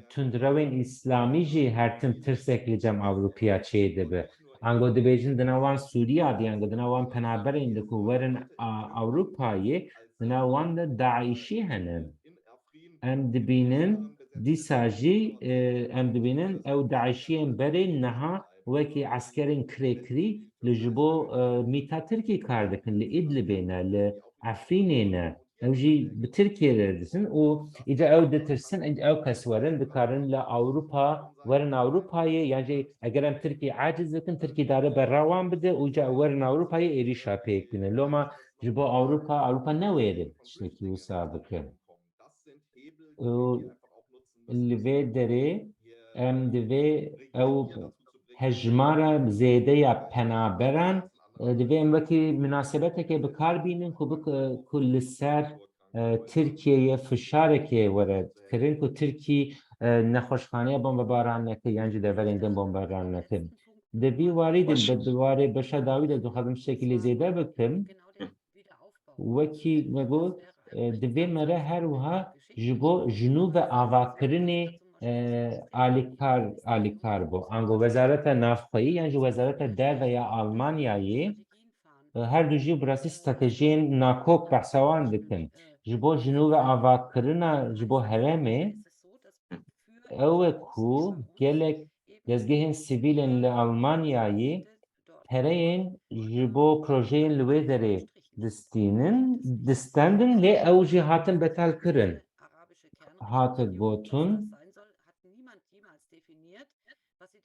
tundrewên îslamî jî her tim tirsek li cem Ewropiya çêdibe. Ango dibêjin dina wan Sûriya de, ango dina wan penaberên de ku werin a, Ewropayê, dina wan de DAIŞî hene. Em dibînin dîsa jî, e, em dibînin ew DAIŞiyên berê niha wekî eskerên kirêkirî li ji bo, e, mîta Tirkî kar dikin, li Idlibê ne, li Efrînê ne. Ew jî bi Tirkiyê re disin û îca ew ditirsin, ew kes werin, dikarin li Ewropa, werin Ewropayê, yan jî eger em Tirkî aciz bikin, Tirkî dare berra wan bide û îca ew werin Ewropayê êrîşa pêk bînin. Loma ji bo Ewropa, Ewropa newêre tiştekî wisa bike. Û li vê derê em divê ew hejmara zêde ya penaberan, e, divê em wekî minasebeteke bi kar bînin ku bik-, ku li ser, e, Tirkiyeyê fişarekê were kirin ku Tirkî, e, nexweşxaneya bombebaran neke yan jî deverên din bombebaran nekin. Di vî warî de, Baş. Bi di warê beşa dawî de dixwazim tiştekî lê zêde bikim. Wekî me got, e, divê mere her wiha ji bo jinû ve avakirinê, e, alîkar, alîkar bo. Ango Wezareta Navxweyî yan jî Wezareta Derve ya Almanyayê, e, her du jî bi rastî stratejiyên nakok behsa wan dikin. Ji bo jinû ve avakirina ji bo herêmê, ew e ku gelek dezgehên sivîl ên li Almanyayê pereyên ji bo projeyên li wê derê distînin, distendin, lê ew jî hatin betal kirin. Hate gotin,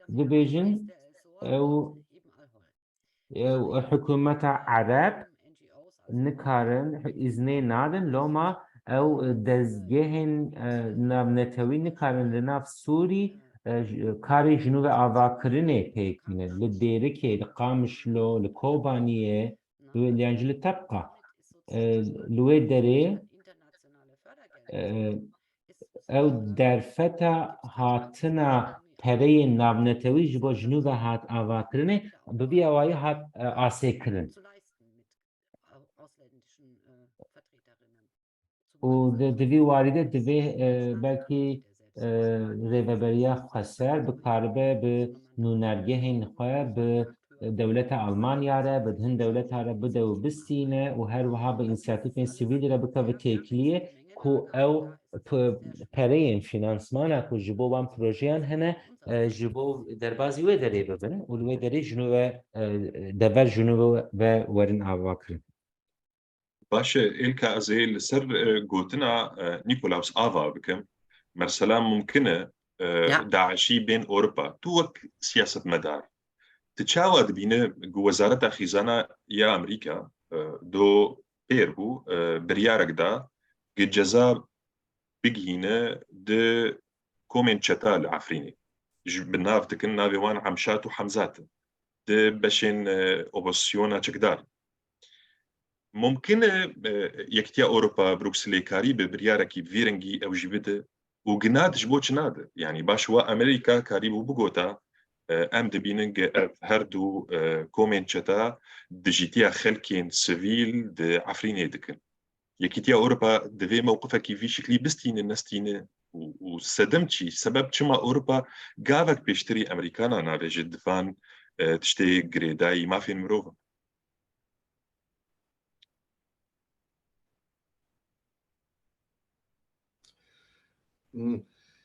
dibêjin ew Ew hikûmeta Ereb nikarin, îznê nadin, loma ew dezgehên, e, navnetewî nikarin li nav Sûrî, e, j-, karê jinû ve avakirinê pêk bînin. Li Dêrikê, li Qamişlo, li Kobaniyê, li, yan jî li Tebqa. E, li wê derê, e, ew derfeta hatina pereyên navnetewî ji bo jinû ve hat avakirinê, bi vî awayî hat, e, asê kirin. Û di, di vî warî de divê, e, belkî, e, rêveberiya xweser bikaribe bi nûnergehên xwe, bi dewleta Almanya re, bi hin dewleta re bide û bistîne û her wiha bi însiyatîfên sivîlî re bikeve têkiliyê ku ew p-, pereyên fînansmana ku ji bo wan projeyan hene, e, ji bo derbazî wê derê bibin û li wê derê jinû ve, e, dever jinû ve, ve werin avakirin. Baş e, Ilka, ez ê li ser, e, gotina, e, Nikolaus Ava bikim. Mesela mumkin e, e, Ya. DAIŞî bên Ewropa. Tu wek siyasetmedar, tu çawa dibîne ku Wezareta Xîzana ya Amerîka, e, do pêr bû, e, biryarek da ku ceza bigihîne di komên çeta li Efrînê. Ji, bi nav dikin, navê wan Emşat û Hemzat in. Di beşên, e, opozisyona çekdar. Mumkin e, e, Yekîtiya Ewropa, Brukselê karî bi biryarekî vî rengî ew jî bide, û ginad ji bo çi nade? Yanî baş wa Amerîka karîbû bigota, e, em dibînin ge ev her du, e, komên çeta dijîtiya xelkên sivîl di Efrînê dikin. Yekîtiya Ewropa divê mewqifekî vî şiklî bistîne, nestîne û, û sedim çi, sebeb çima Ewropa gavek pêştirî Amerîkana navêje di van, e, tiştê girêdayî mafên mirovan?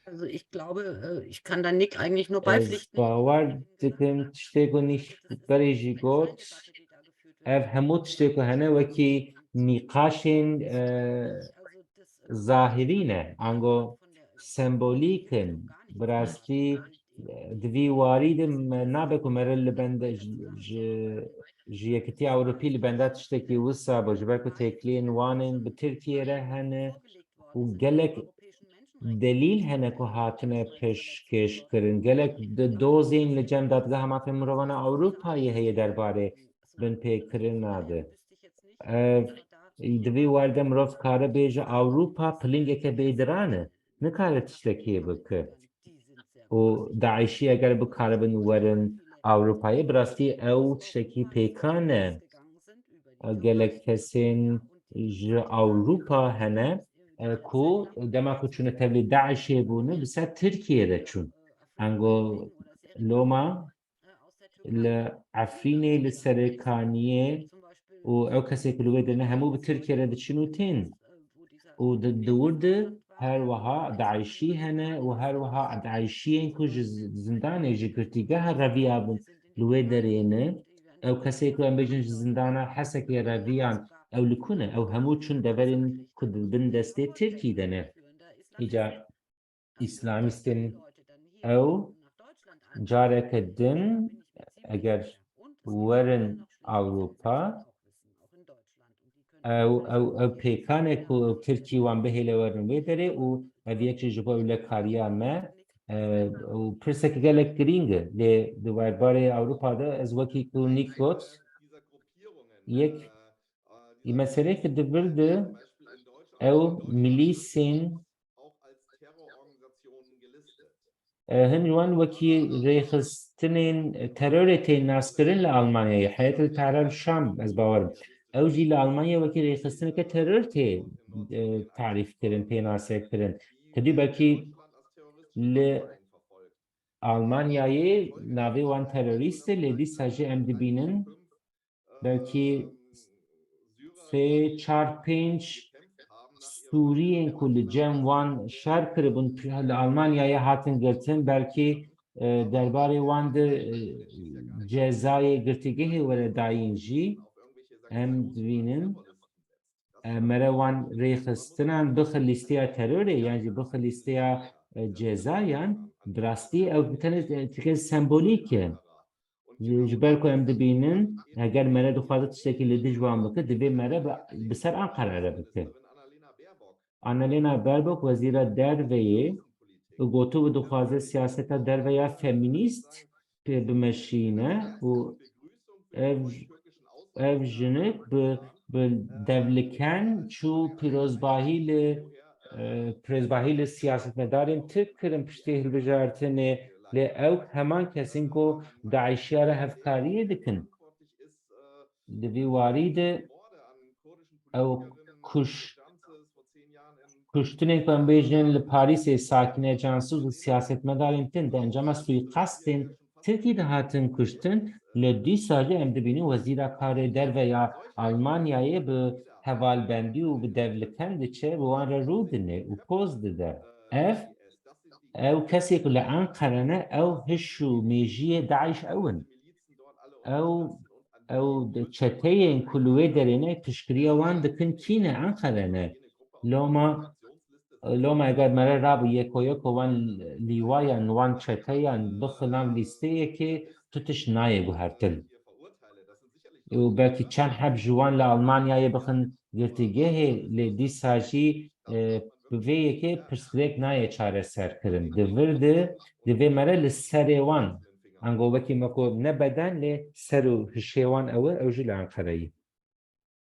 Also ich glaube, äh, ich kann da Nick eigentlich nur Ez beipflichten. Bawer dikim tiştê ku Nick berê jî got, ev hemû tiştê ku hene wekî nîqaşên, e, zahirî ne, ango sembolîk in. Bi rastî, e, di vî warî de me nabe ku mere li benda ji, ji, ji Yekîtiya Ewropî li benda tiştekî wisa bo, ji ber ku têkiliyên wan ên bi Tirkiyê re hene û gelek delîl hene ku hatine pêşkêş kirin. Gelek di dozên li cem Dadgeha Mafên Mirovan a Ewropayê heye derbarê binpêkirina de. Ev, di vî warî de mirov kare bêje Ewropa pilingeke bêdiran e. Nikare tiştekê bike. Û DAIŞî eger bikaribin werin Ewropayê, bi rastî ew tiştekî pêkan e. Gelek kesên ji Ewropa hene, e, ku dema ku çûne tevlî DAIŞê bûne, bi ser Tirkiyê re çûn. Ango loma li Efrînê, li Serêkaniyê û ew kesê ku li wê de ne, hemû bi Tirkiyê re diçin û tên. Û di, di wir de her wiha DAIŞî hene û her wiha DAIŞiyên ku ji z-, zindanê, ji girtîgeha reviyabin li wê derê ne. Ew kesê ku em bêjin ji zindana Hesekê reviyan, ew li ku ne? Ew hemû çûn deverên ku di bin destê Tirkî de ne. Îca Îslamîstên ew careke din eger werin Ewropa, ew, ew, ew pêkan e ku ew Tirkî wan bihêle werin wê derê û ev yek jî ji bo ewlekariya me, e, û pirseke gelek girîng e. Lê di werbarê Ewropa de ez wekî ku Nick got, yek, meseleyeke di vir de ew milîsên E, hin wan wekî rêxistinên terorê tên naskirin li Almanyayê. Heyet el Tahrir Şam, ez bawer im. Ew jî li Almanya wekî rêxistineke teror tê, e, tarîf kirin, pênase kirin. Xwedî belkî li Almanyayê navê wan terorîst e, lê dîsa jî em dibînin belkî sê, çar, pênc Sûriyên ku li cem wan şer kiribûn, li Almanyayê hatin girtin, belkî, e, derbarê wan de, e, cezayê girtîgehê were dayîn jî, em dibînin, e, mere wan rêxistinan bixe lîsteya terorê yan jî bixe lîsteya, e, cezayan, bi rastî ew bi tenê, e, tiştekê sembolîk e. Ji, ji ber ku em dibînin, eger mere dixwaze tiştekî li dij wan bike, divê mere bi, bi ser Anqara re bike. Annalena Baerbock, wezîra derveyê, gotibû dixwaze siyaseta derve ya femînîst pê bimeşîne û ev, ev jinik bi, bi devliken çû pîrozbahî li, e, pîrozbahî li siyasetmedarên Tirk kirin piştî hilbijartinê, lê ew heman kesên ku DAIŞiya re hevkariyê dikin. Di vî warî de ew kuş-, kuştinên ku em bêjin li Parîsê Sakîne Cansiz û siyasetmedarên din di encama suîqastên Tirkî de hatin kuştin, lê dîsa jî em dibînin Wezîra Karê Derve ya Almanyayê bi hevalbendî û bi devliken diçe, bi wan re rû dine û poz dide. Ev, ew kesê ku li Enqere ne, ew hiş û mêjiyê DAIŞ ew in. Ew, ew çeteyên ku li wê derê ne, piştgiriya wan dikin kî ne? Enqere ne. Loma, loma eger mere rabû yeko yeko wan lîwayan, wan çeteyan bixin nav lîsteyekê, tu tişt nayê guhertin. Û belkî çend heb ji wan li Almanyayê bixin girtîgehê, lê dîsa jî, e, bi vê yekê pirsgirêk nayê çareserkirin. Di vir de divê mere li serê wan, ango wekî me got ne beden, lê ser û hişê wan ew e, ew jî li Enqereyê.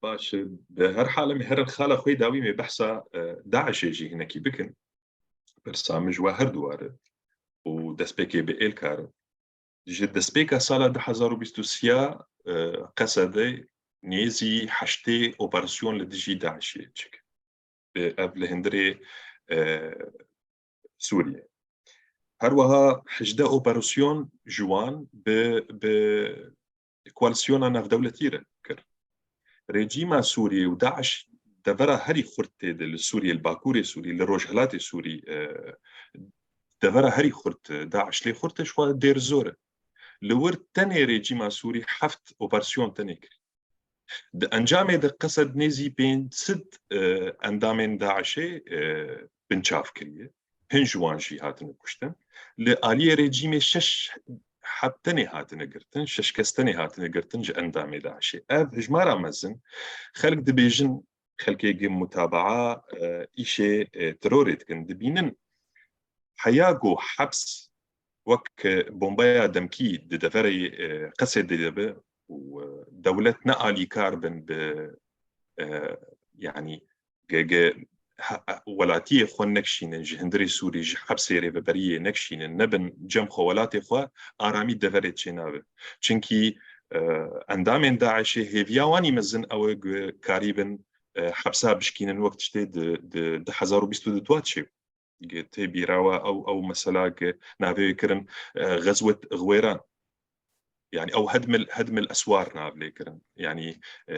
Baş, bi her hal em herin xala xwe dawî me behsa, e, DAIŞê jî hinekî bikin. Pirsa min ji we her du were û destpêkê bi êlkar e. Ji destpêka sala du hezar û bîst û sê ya, e, Qesedê nêzî heştê operasyon li dijî DAIŞê çêkir. E, ev li hundirê, e, Sûriyê. Her wiha hejdeh operasyon ji wan bi, bi koalîsyona navdewletî re kir. Rejîma Sûriyê û DAIŞ devera herî xurt tê de li Sûriyê, li Bakurê Sûrî, li Rojhilatê Sûrî, e, devera herî xurt, e, DAIŞ lê xurt e, ji xwe Dêr Zor e. Li wir tenê rejîma Sûrî heft operasyon tenê kir. Di encamê de Qesed nêzî pênc sed, e, endamên DAIŞê, e, binçav kiriye. Hin ji wan jî hatine kuştin. Li aliyê rejîmê şeş heb tenê hatine girtin, şeş kes tenê hatine girtin ji endamê DAIŞê. Ev hijmara mezin, xelk dibêjin, xelkê gi mutabaa, e, îşê, e, terorê dikin. Dibînin heya ku heps wek, e, bombeya demkî di deverê, e, Qesedê de be û, e, dewlet ne alîkar bin bi, e, yanî ge-, ge-, ha-, welatiyê xwe nekşînin, ji hundirê Sûrî, ji hepsê rêveberiyê nekşînin, nebin cem xwe welatê xwe, aramî deverê çênabe. Çimkî, e, endamên DAIŞê hêviya wanî mezin ew e ku karîbin, e, hepsa bişkînin wek tiştê di, di du hezar û bîst û du de çêbû. Ge tê bîra we ew, ew mesela ge navê wê kirin, e, Xezwet Xwêran. Yanî ew hedmil, hedmil eswar nav lê kirin. Yanî, e,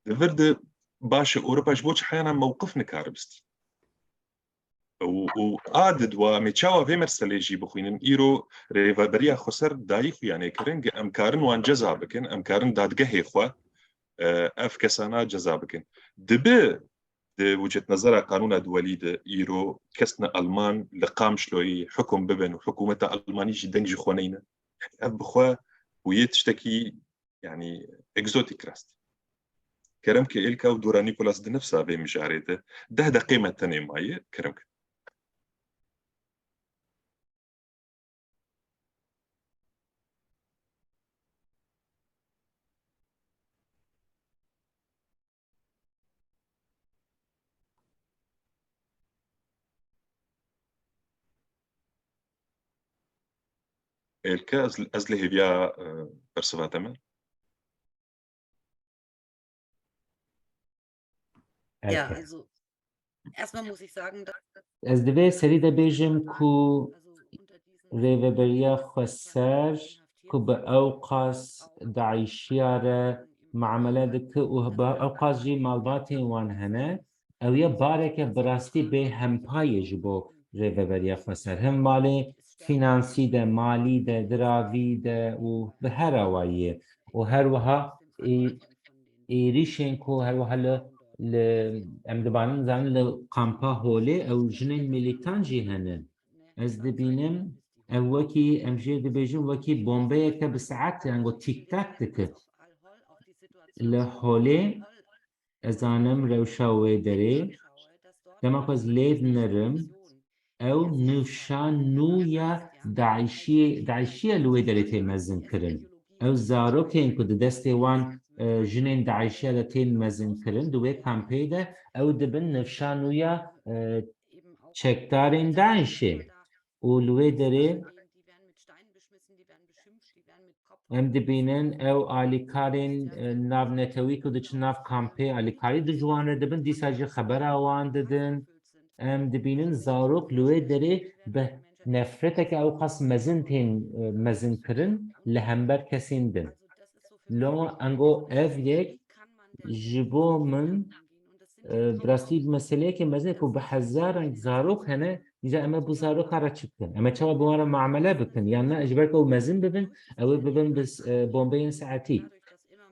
di vir de baş e, Ewropa ji bo çi heyana mewqif nikare bistî? Û, û a di dwa em ê çawa vê meselê jî bixwînin, îro Rêveberiya Xweser dayî xuyanê kirin, ge em karin wan ceza bikin, em karin dadgehê xwe, e, ev kesana ceza bikin. Dibe di wicetnezera qanûna duwelî de îro kesne Alman li Qamşloyê hukum bibin û hikûmeta Almanî jî deng ji xwe neyne. Ev bi xwe bûye tiştekî, yanî, egzotik rast. Kerem ke êlka û dora Nîkolas di nefsa vê mijarê de deh deqê me tenê maye, kerem ke. Êlke, ez, ez li hêviya, e, bersiva te me. Ya, Erke. Also, erstmal muss ich sagen, dass Ez divê serî de bêjim ku Rêveberiya Xweser ku bi ew qas DAIŞiya re muamele dike û bi ew qas jî malbatên wan hene, ew ya bareke bi rastî bê hempayê ji bo Rêveberiya Xweser. Him malê fînansî de, malî de, diravî de û bi her awayî ye. Û her wiha ê-, êrîşên ku her wiha li, li, em dibanin zanin li kampa Holê ew jinên milîtan jî hene. Ez dibînim ew wekî, em jê dibêjin wekî bombeyeke bi saet, yanî ku tîk-tak dike. Li Holê ez zanim rewşa wê derê. Dema ku ez lê dinirim, ew nifşa nû ya DAIŞiyê, DAIŞiya li wê derê tê mezin kirin. Ew zarokên ku di destê wan, e, jinên DAIŞiya de tên mezin kirin, di wê kampê de ew dibin nifşa nû ya, e, çekdarên DAIŞê. Û li wê derê em dibînin ew alîkarên, e, navnetewî ku diçin nav kampê alîkarî di ji wan re dibin, dîsa jî xebera wan didin. Em dibînin zarok li wê derê bi nefreteke ew qas mezin tên, e, mezin kirin li hember kesên din. Loma ango ev yek ji bo min, e, bi rastî meseleyeke mezin ku bi hezaran zarok hene, îca em ê bo zaroka re çi bikin? Em ê çawa bi wan re muamele bikin? Yan na, ji ber ku ew mezin bibin, ew ê bibin bi, e, bombeyên saetî.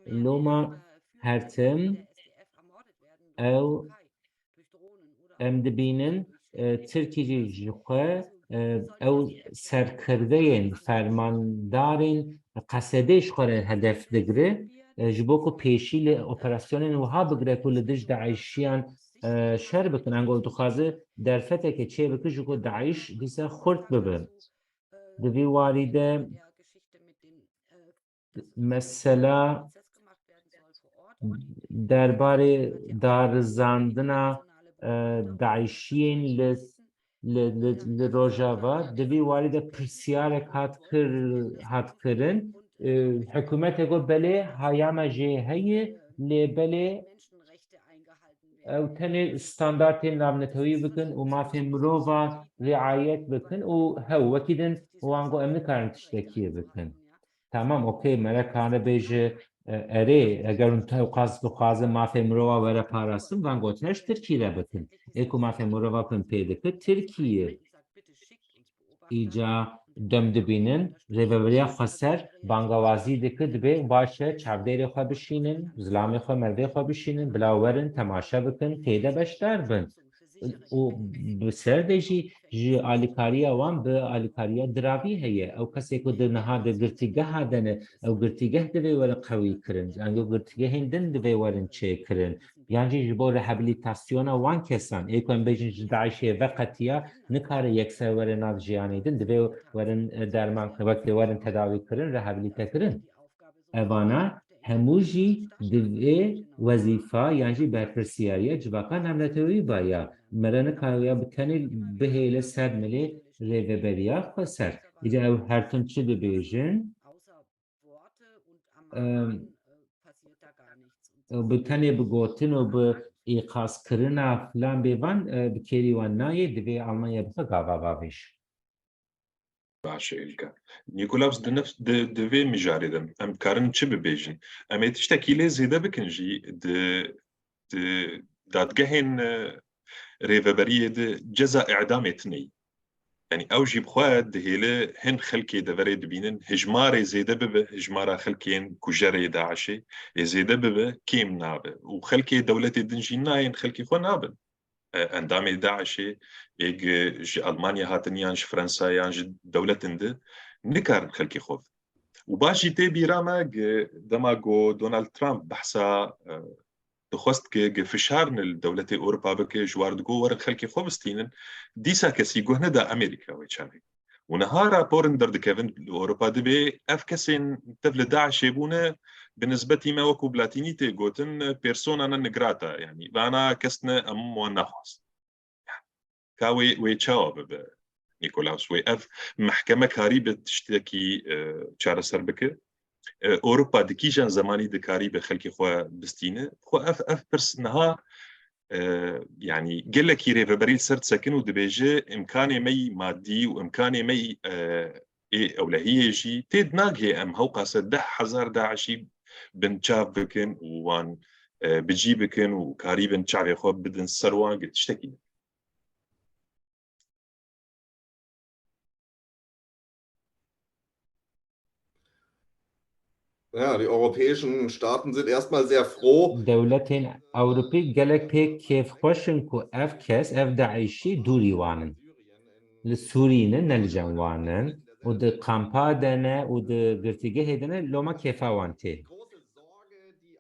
Loma her tim ew em dibînin, e, Tirkî jî ji xwe, e, ew serkirdeyên, fermandarên Qesedê ji xwe re hedef digire, e, ji bo ku pêşî li operasyonên wiha bigire ku li dij DAIŞiyan, e, şer bikin. Ango dixwaze derfeteke çêbike ji ku DAIŞ dîsa xurt bibe. Di vî warî de mesela derbarê darizandina, e, DAIŞiyên li li, li, li Rojava, di vî warî de pirsiyarek hat kir, hat kirin. E, hikûmetê got, belê, haya me jê heye, lê belê ew tenê standartên navnetewî bikin û mafên mirova riayet bikin û hew wekî din wan got, em nikarin tiştekî bikin. Tamam, okey, mere kane bêje, e, erê, eger hûn tewqas dixwazin mafê mirova were parastin, van gotina ji Tirkî re bikin. Ê ku mafê mirova pin pê dike, Tirkiye. Îca dem dibînin, rêveberiya xweser bangawazî dike, dibê baş e, çavdêrê xwe bişînin, zilamê xwe, mervê xwe bişînin, bila werin, temaşe bikin, têde beşdar bin. Û bi ser de jî ji alîkariya wan bi alîkariya diravî heye. Ew kesê ku di niha di girtîgeha de ne, ew girtîgeh divê werin qewî kirin. Yan ew girtîgehên din divê werin çêkirin. Yan jî ji bo rehabilitasyona wan kesan, ê ku em bêjin ji DAIŞê veqetiya, nikare yekser were nav jiyanê din, divê werin, e, derman, wekî werin tedawî kirin, rehabilite kirin. Evana hemû jî divê wezîfa yan jî berpirsiyariya civaka navnetewî ba ya. Mere nikare ya bi tenê bihêle ser milê rêveberiya xweser. Îca ew her tim çi dibêjin? Em, bi tenê bi gotin û bi îqazkirina filan bêvan, e, bi kêrî wan nayê, divê Almanya bixe gava bavêj. Baş e, Ilka. Nikolaus, di nef-, di, di vê mijarê de em dikarin çi bibêjin? Em ê tiştekî lê zêde bikin jî di, di dadgehên, e, rêveberiyê de ceza îdamê tune ye. Yanî ew jî bi xwe dihêle hin xelkê deverê dibînin, hijmarê zêde bibe, hijmara xelkên kujerê DAIŞê ê zêde bibe, kêm nabe. Û xelkê dewletê din jî nayên xelkê xwe nabin. E, endamê DAIŞê, ê gi ji Almanya hatin yan ji Fransa yan ji dewletin di nikarin xelkê xwe. Û baş jî tê bîra me gi dema ku Donald Trump behsa, e, dixwest ki gi fişar li dewletê Ewropa bike, ji war digo werin xelkê xwe bistînin, dîsa kesî guh neda Amerîka wê çavê. Û niha raporin derdikevin li Ewropa dibê ev kesên tev li DAIŞê bûne, bi nisbetî me wekû bi latînî tê gotin, persona non grata, yanî vana kes ne em wan naxwazin. Ka wê, wê çawa bibe, Nikolaus? Wê ev mehkeme karî bi tiştekî, e, çareser bike? E, Ewropa di kîjan zemanî dikarî bi xelkê xwe bistîne? Xwe ev, ev pirs niha, e, yanî gelekî rêveberî li ser disekin û dibêje, îmkanê me yî madî û îmkanê me yî, e, ê ewlehiyê jî tê dinagihê em hewqase deh hezar DAIŞî binçav bikin û wan, e, bi cî bikin û karîbin çavê xwe bidin ser wan, gi tiştekî ne. Ja, die europäischen Staaten sind erstmal sehr froh. Dewletên Ewropî gelek pê kêfxweş in ku ev kes, ev DAIŞî dûrî wan in. Li Sûrî ne, ne li cem wan in û di kampa de ne û di girtîgehê de ne, loma kêfa wan tê.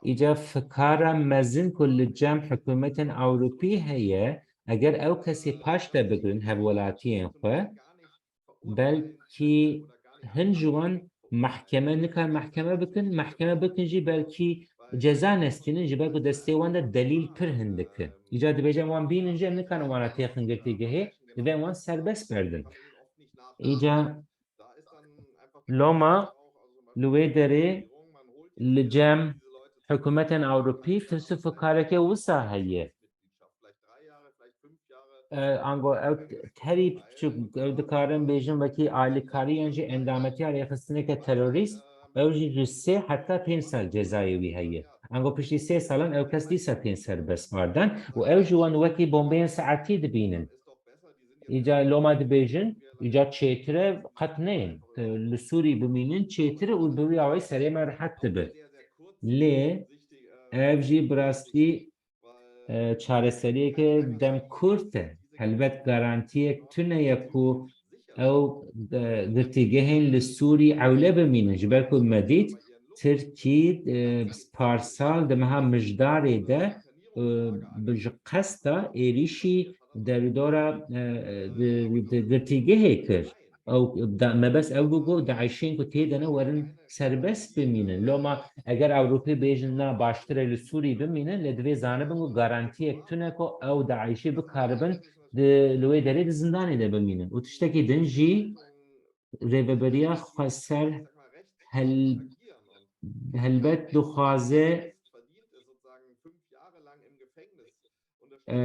Îca fikara mezin ku li cem hikûmetên Ewropî heye, eger ew kesê paş de bigirin hevwelatiyên xwe, belkî hin ji wan mehkeme, nikar mehkeme bikin, mehkeme bikin jî belkî ceza nestînin, ji ber ku destê wan de delîl pir hindik in. Îca dibêjin wan bînin jî em nikarin wana têxin girtîgehê, divê wan serbest berdin. Îca loma li wê derê li cem hikûmetên Ewropî tirs û fikareke wisa heye. E, ango ew terî piçûk, ew dikarin bêjin wekî alîkarî yan jî endametiya rêxistineke terorîst, ew jî ji sê heta pênc sal cezayê wî heye. Ango piştî sê salan ew kes dîsa tên serbest bardan û ew ji wan wekî bombeyên saetî dibînin. Îca loma dibêjin, îca çêtir e qet neyên. Li Sûrî bimînin çêtir e û bi wî awayî serê me rehet dibe. Lê ev jî bi rastî, e, çareseriyeke dem kurt e. Helbet garantiyek tune ye ku ew, e, girtîgehên li Sûrî ewle bimînin. Ji ber ku me dît, Tirkî, e, parsal di meha Mijdarê de, e, bi ji qesta êrîşî derûdora, e, di, di girtîgehê kir. Ew da, mebest ew bû ku DAIŞên ku tê de ne werin serbest bimînin. Loma eger Ewropê bêjin na baştir e li Sûrî bimînin, lê divê zanibin ku garantiyek tune ku ew DAIŞê bikaribin di, li wê derê di zindanê de bimînin. Û tiştekî din jî Rêveberiya Xweser hel-, helbet dixwaze, e,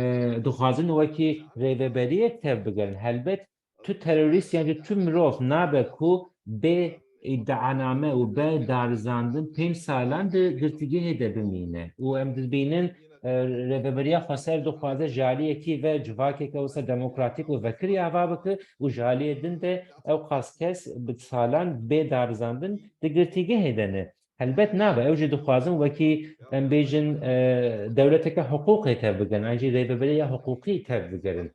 dixwazin wekî rêveberiyek tevbigerin. Helbet tu terorîst yan jî tu mirov nabe ku bê îdianame û bê darizandin pênc salan di girtîgehê de bimîne. Û em dibînin, e, Rêveberiya Xweser dixwaze ji aliyekî ve civakeke wisa demokratîk û vekirî ava bike û ji aliyê din de ew qas kes bi salan bê darizandin di girtîgehê de ne. Helbet nabe, ew jî dixwazin wekî em bêjin, e, dewleteke hiqûqê tevbigerin, an jî rêveberiya hiqûqî tevbigerin.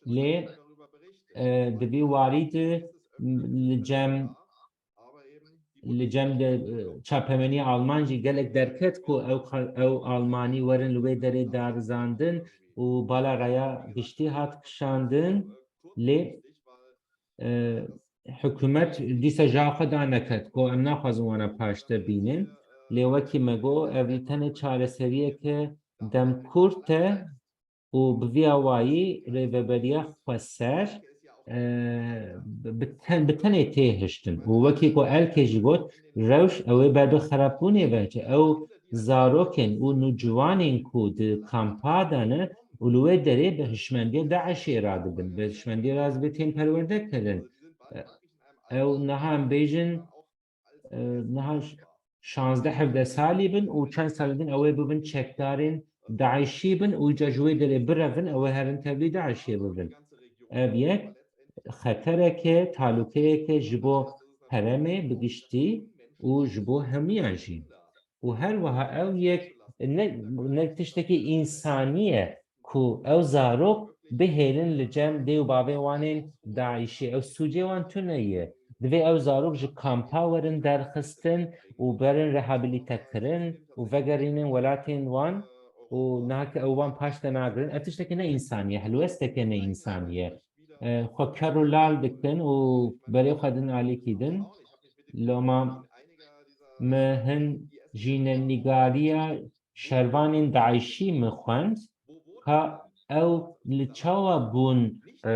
Lê, e, di vî warî de li cem, li cem de, e, çapemeniya Alman jî gelek derket ku ew xa-, ew Almanî werin li wê derê darizandin û bala raya giştî hat kişandin. Lê, e, hikûmet dîsa ji xwe daneket ku em naxwazin wana paşde bînin. Lê wekî me got, ev jî tenê çareseriyeke demkurt e û bi vî awayî Rêveberiya Xweser, e, bi, bi ten-, bi tenê tê hiştin. Û wekî ku Elkê jî got, rewş ew ê ber bi xerabûnê ve çi. Ew zarokên û nûciwanên ku di kampa de ne û li wê derê bi hişmendiyê DAIŞê radibin, bi hişmendiyê radibin tên perwerde kirin. Ew niha em bêjin, e, niha ş-, şazdeh hevdeh salî bin û çend salî din ew ê bibin çekdarên DAIŞî bin û îca ji wê derê birevin, ew ê herin tevlî DAIŞê bibin. Ev yek xetereke, talûkeyeke ji bo herêmê bi giştî û ji bo hemiyan jî. Û her wiha ew yek ne, ne tiştekî însanî ye ku ew zarok bihêlin li cem dê û bavê wan ên DAIŞê. Ew sûcê wan tune ye. Divê ew zarok ji kampa werin derxistin û berin rehabilitekirin û vegerînin welatên wan û niha ke ew wan paş de nagirin. Ev tiştekî ne însanî ye, helwesteke ne însanî ye. E, xwe ker û lal dikin û berê xwe din alîkî din. Loma me hin jînenîgariya şervanên DAIŞî min xwend, ka ew li çawa bûn, e,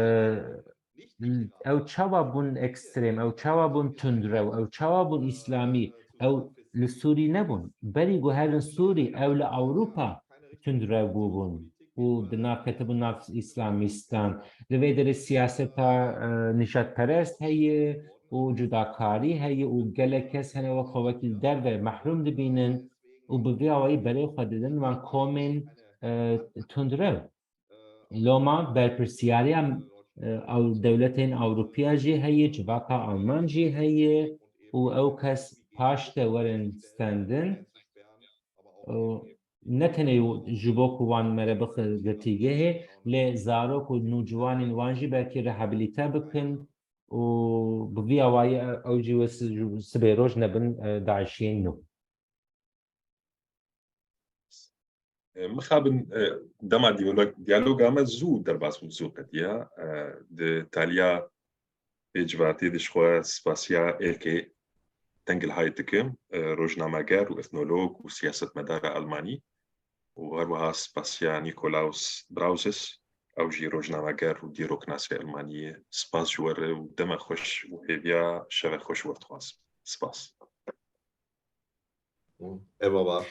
ew çawa bûn ekstrem, ew çawa bûn tundrew, ew çawa bûn îslamî, ew li Sûrî nebûn. Berî ku herin Sûrî, ew li Ewropa tundrew bûbûn û di nav ketibûn nav îslamîstan. Li vê derê siyaseta, e, nijadperest heye û cudakarî heye û gelek kes hene wek xwe wekî li derve mehrûm dibînin û bi vî awayî berê xwe didin van komên, e, tundrew. Loma berpirsiyariya, e, ew dewletên Ewropiya jî heye, civaka Alman jî heye û ew kes paş de werin stendin. E, ne tenê ji bo ku wan mere bixin girtîgehê, lê zarok û nûciwanên wan jî belkî rehabilite bikin û bi vî awayî ew jî wê si-, sibê roj nebin, e, DAIŞiyên nû. E, mixabin, e, dema diyalog-, diyaloga me zû derbas bû, zû qediya, e, di taliya pêcvatê de ji xwe spasiya Elke Tengelhayt dikim, e, rojnameger û ethnolog û siyasetmedara Almanî û her wiha spasiya Nikolaus Brauses, ew jî rojnameger û dîroknasê Almanî ye. Spas ji we re û deme xweş û hêviya şeve xweş ji we dixwazim. Spas. Eva baş.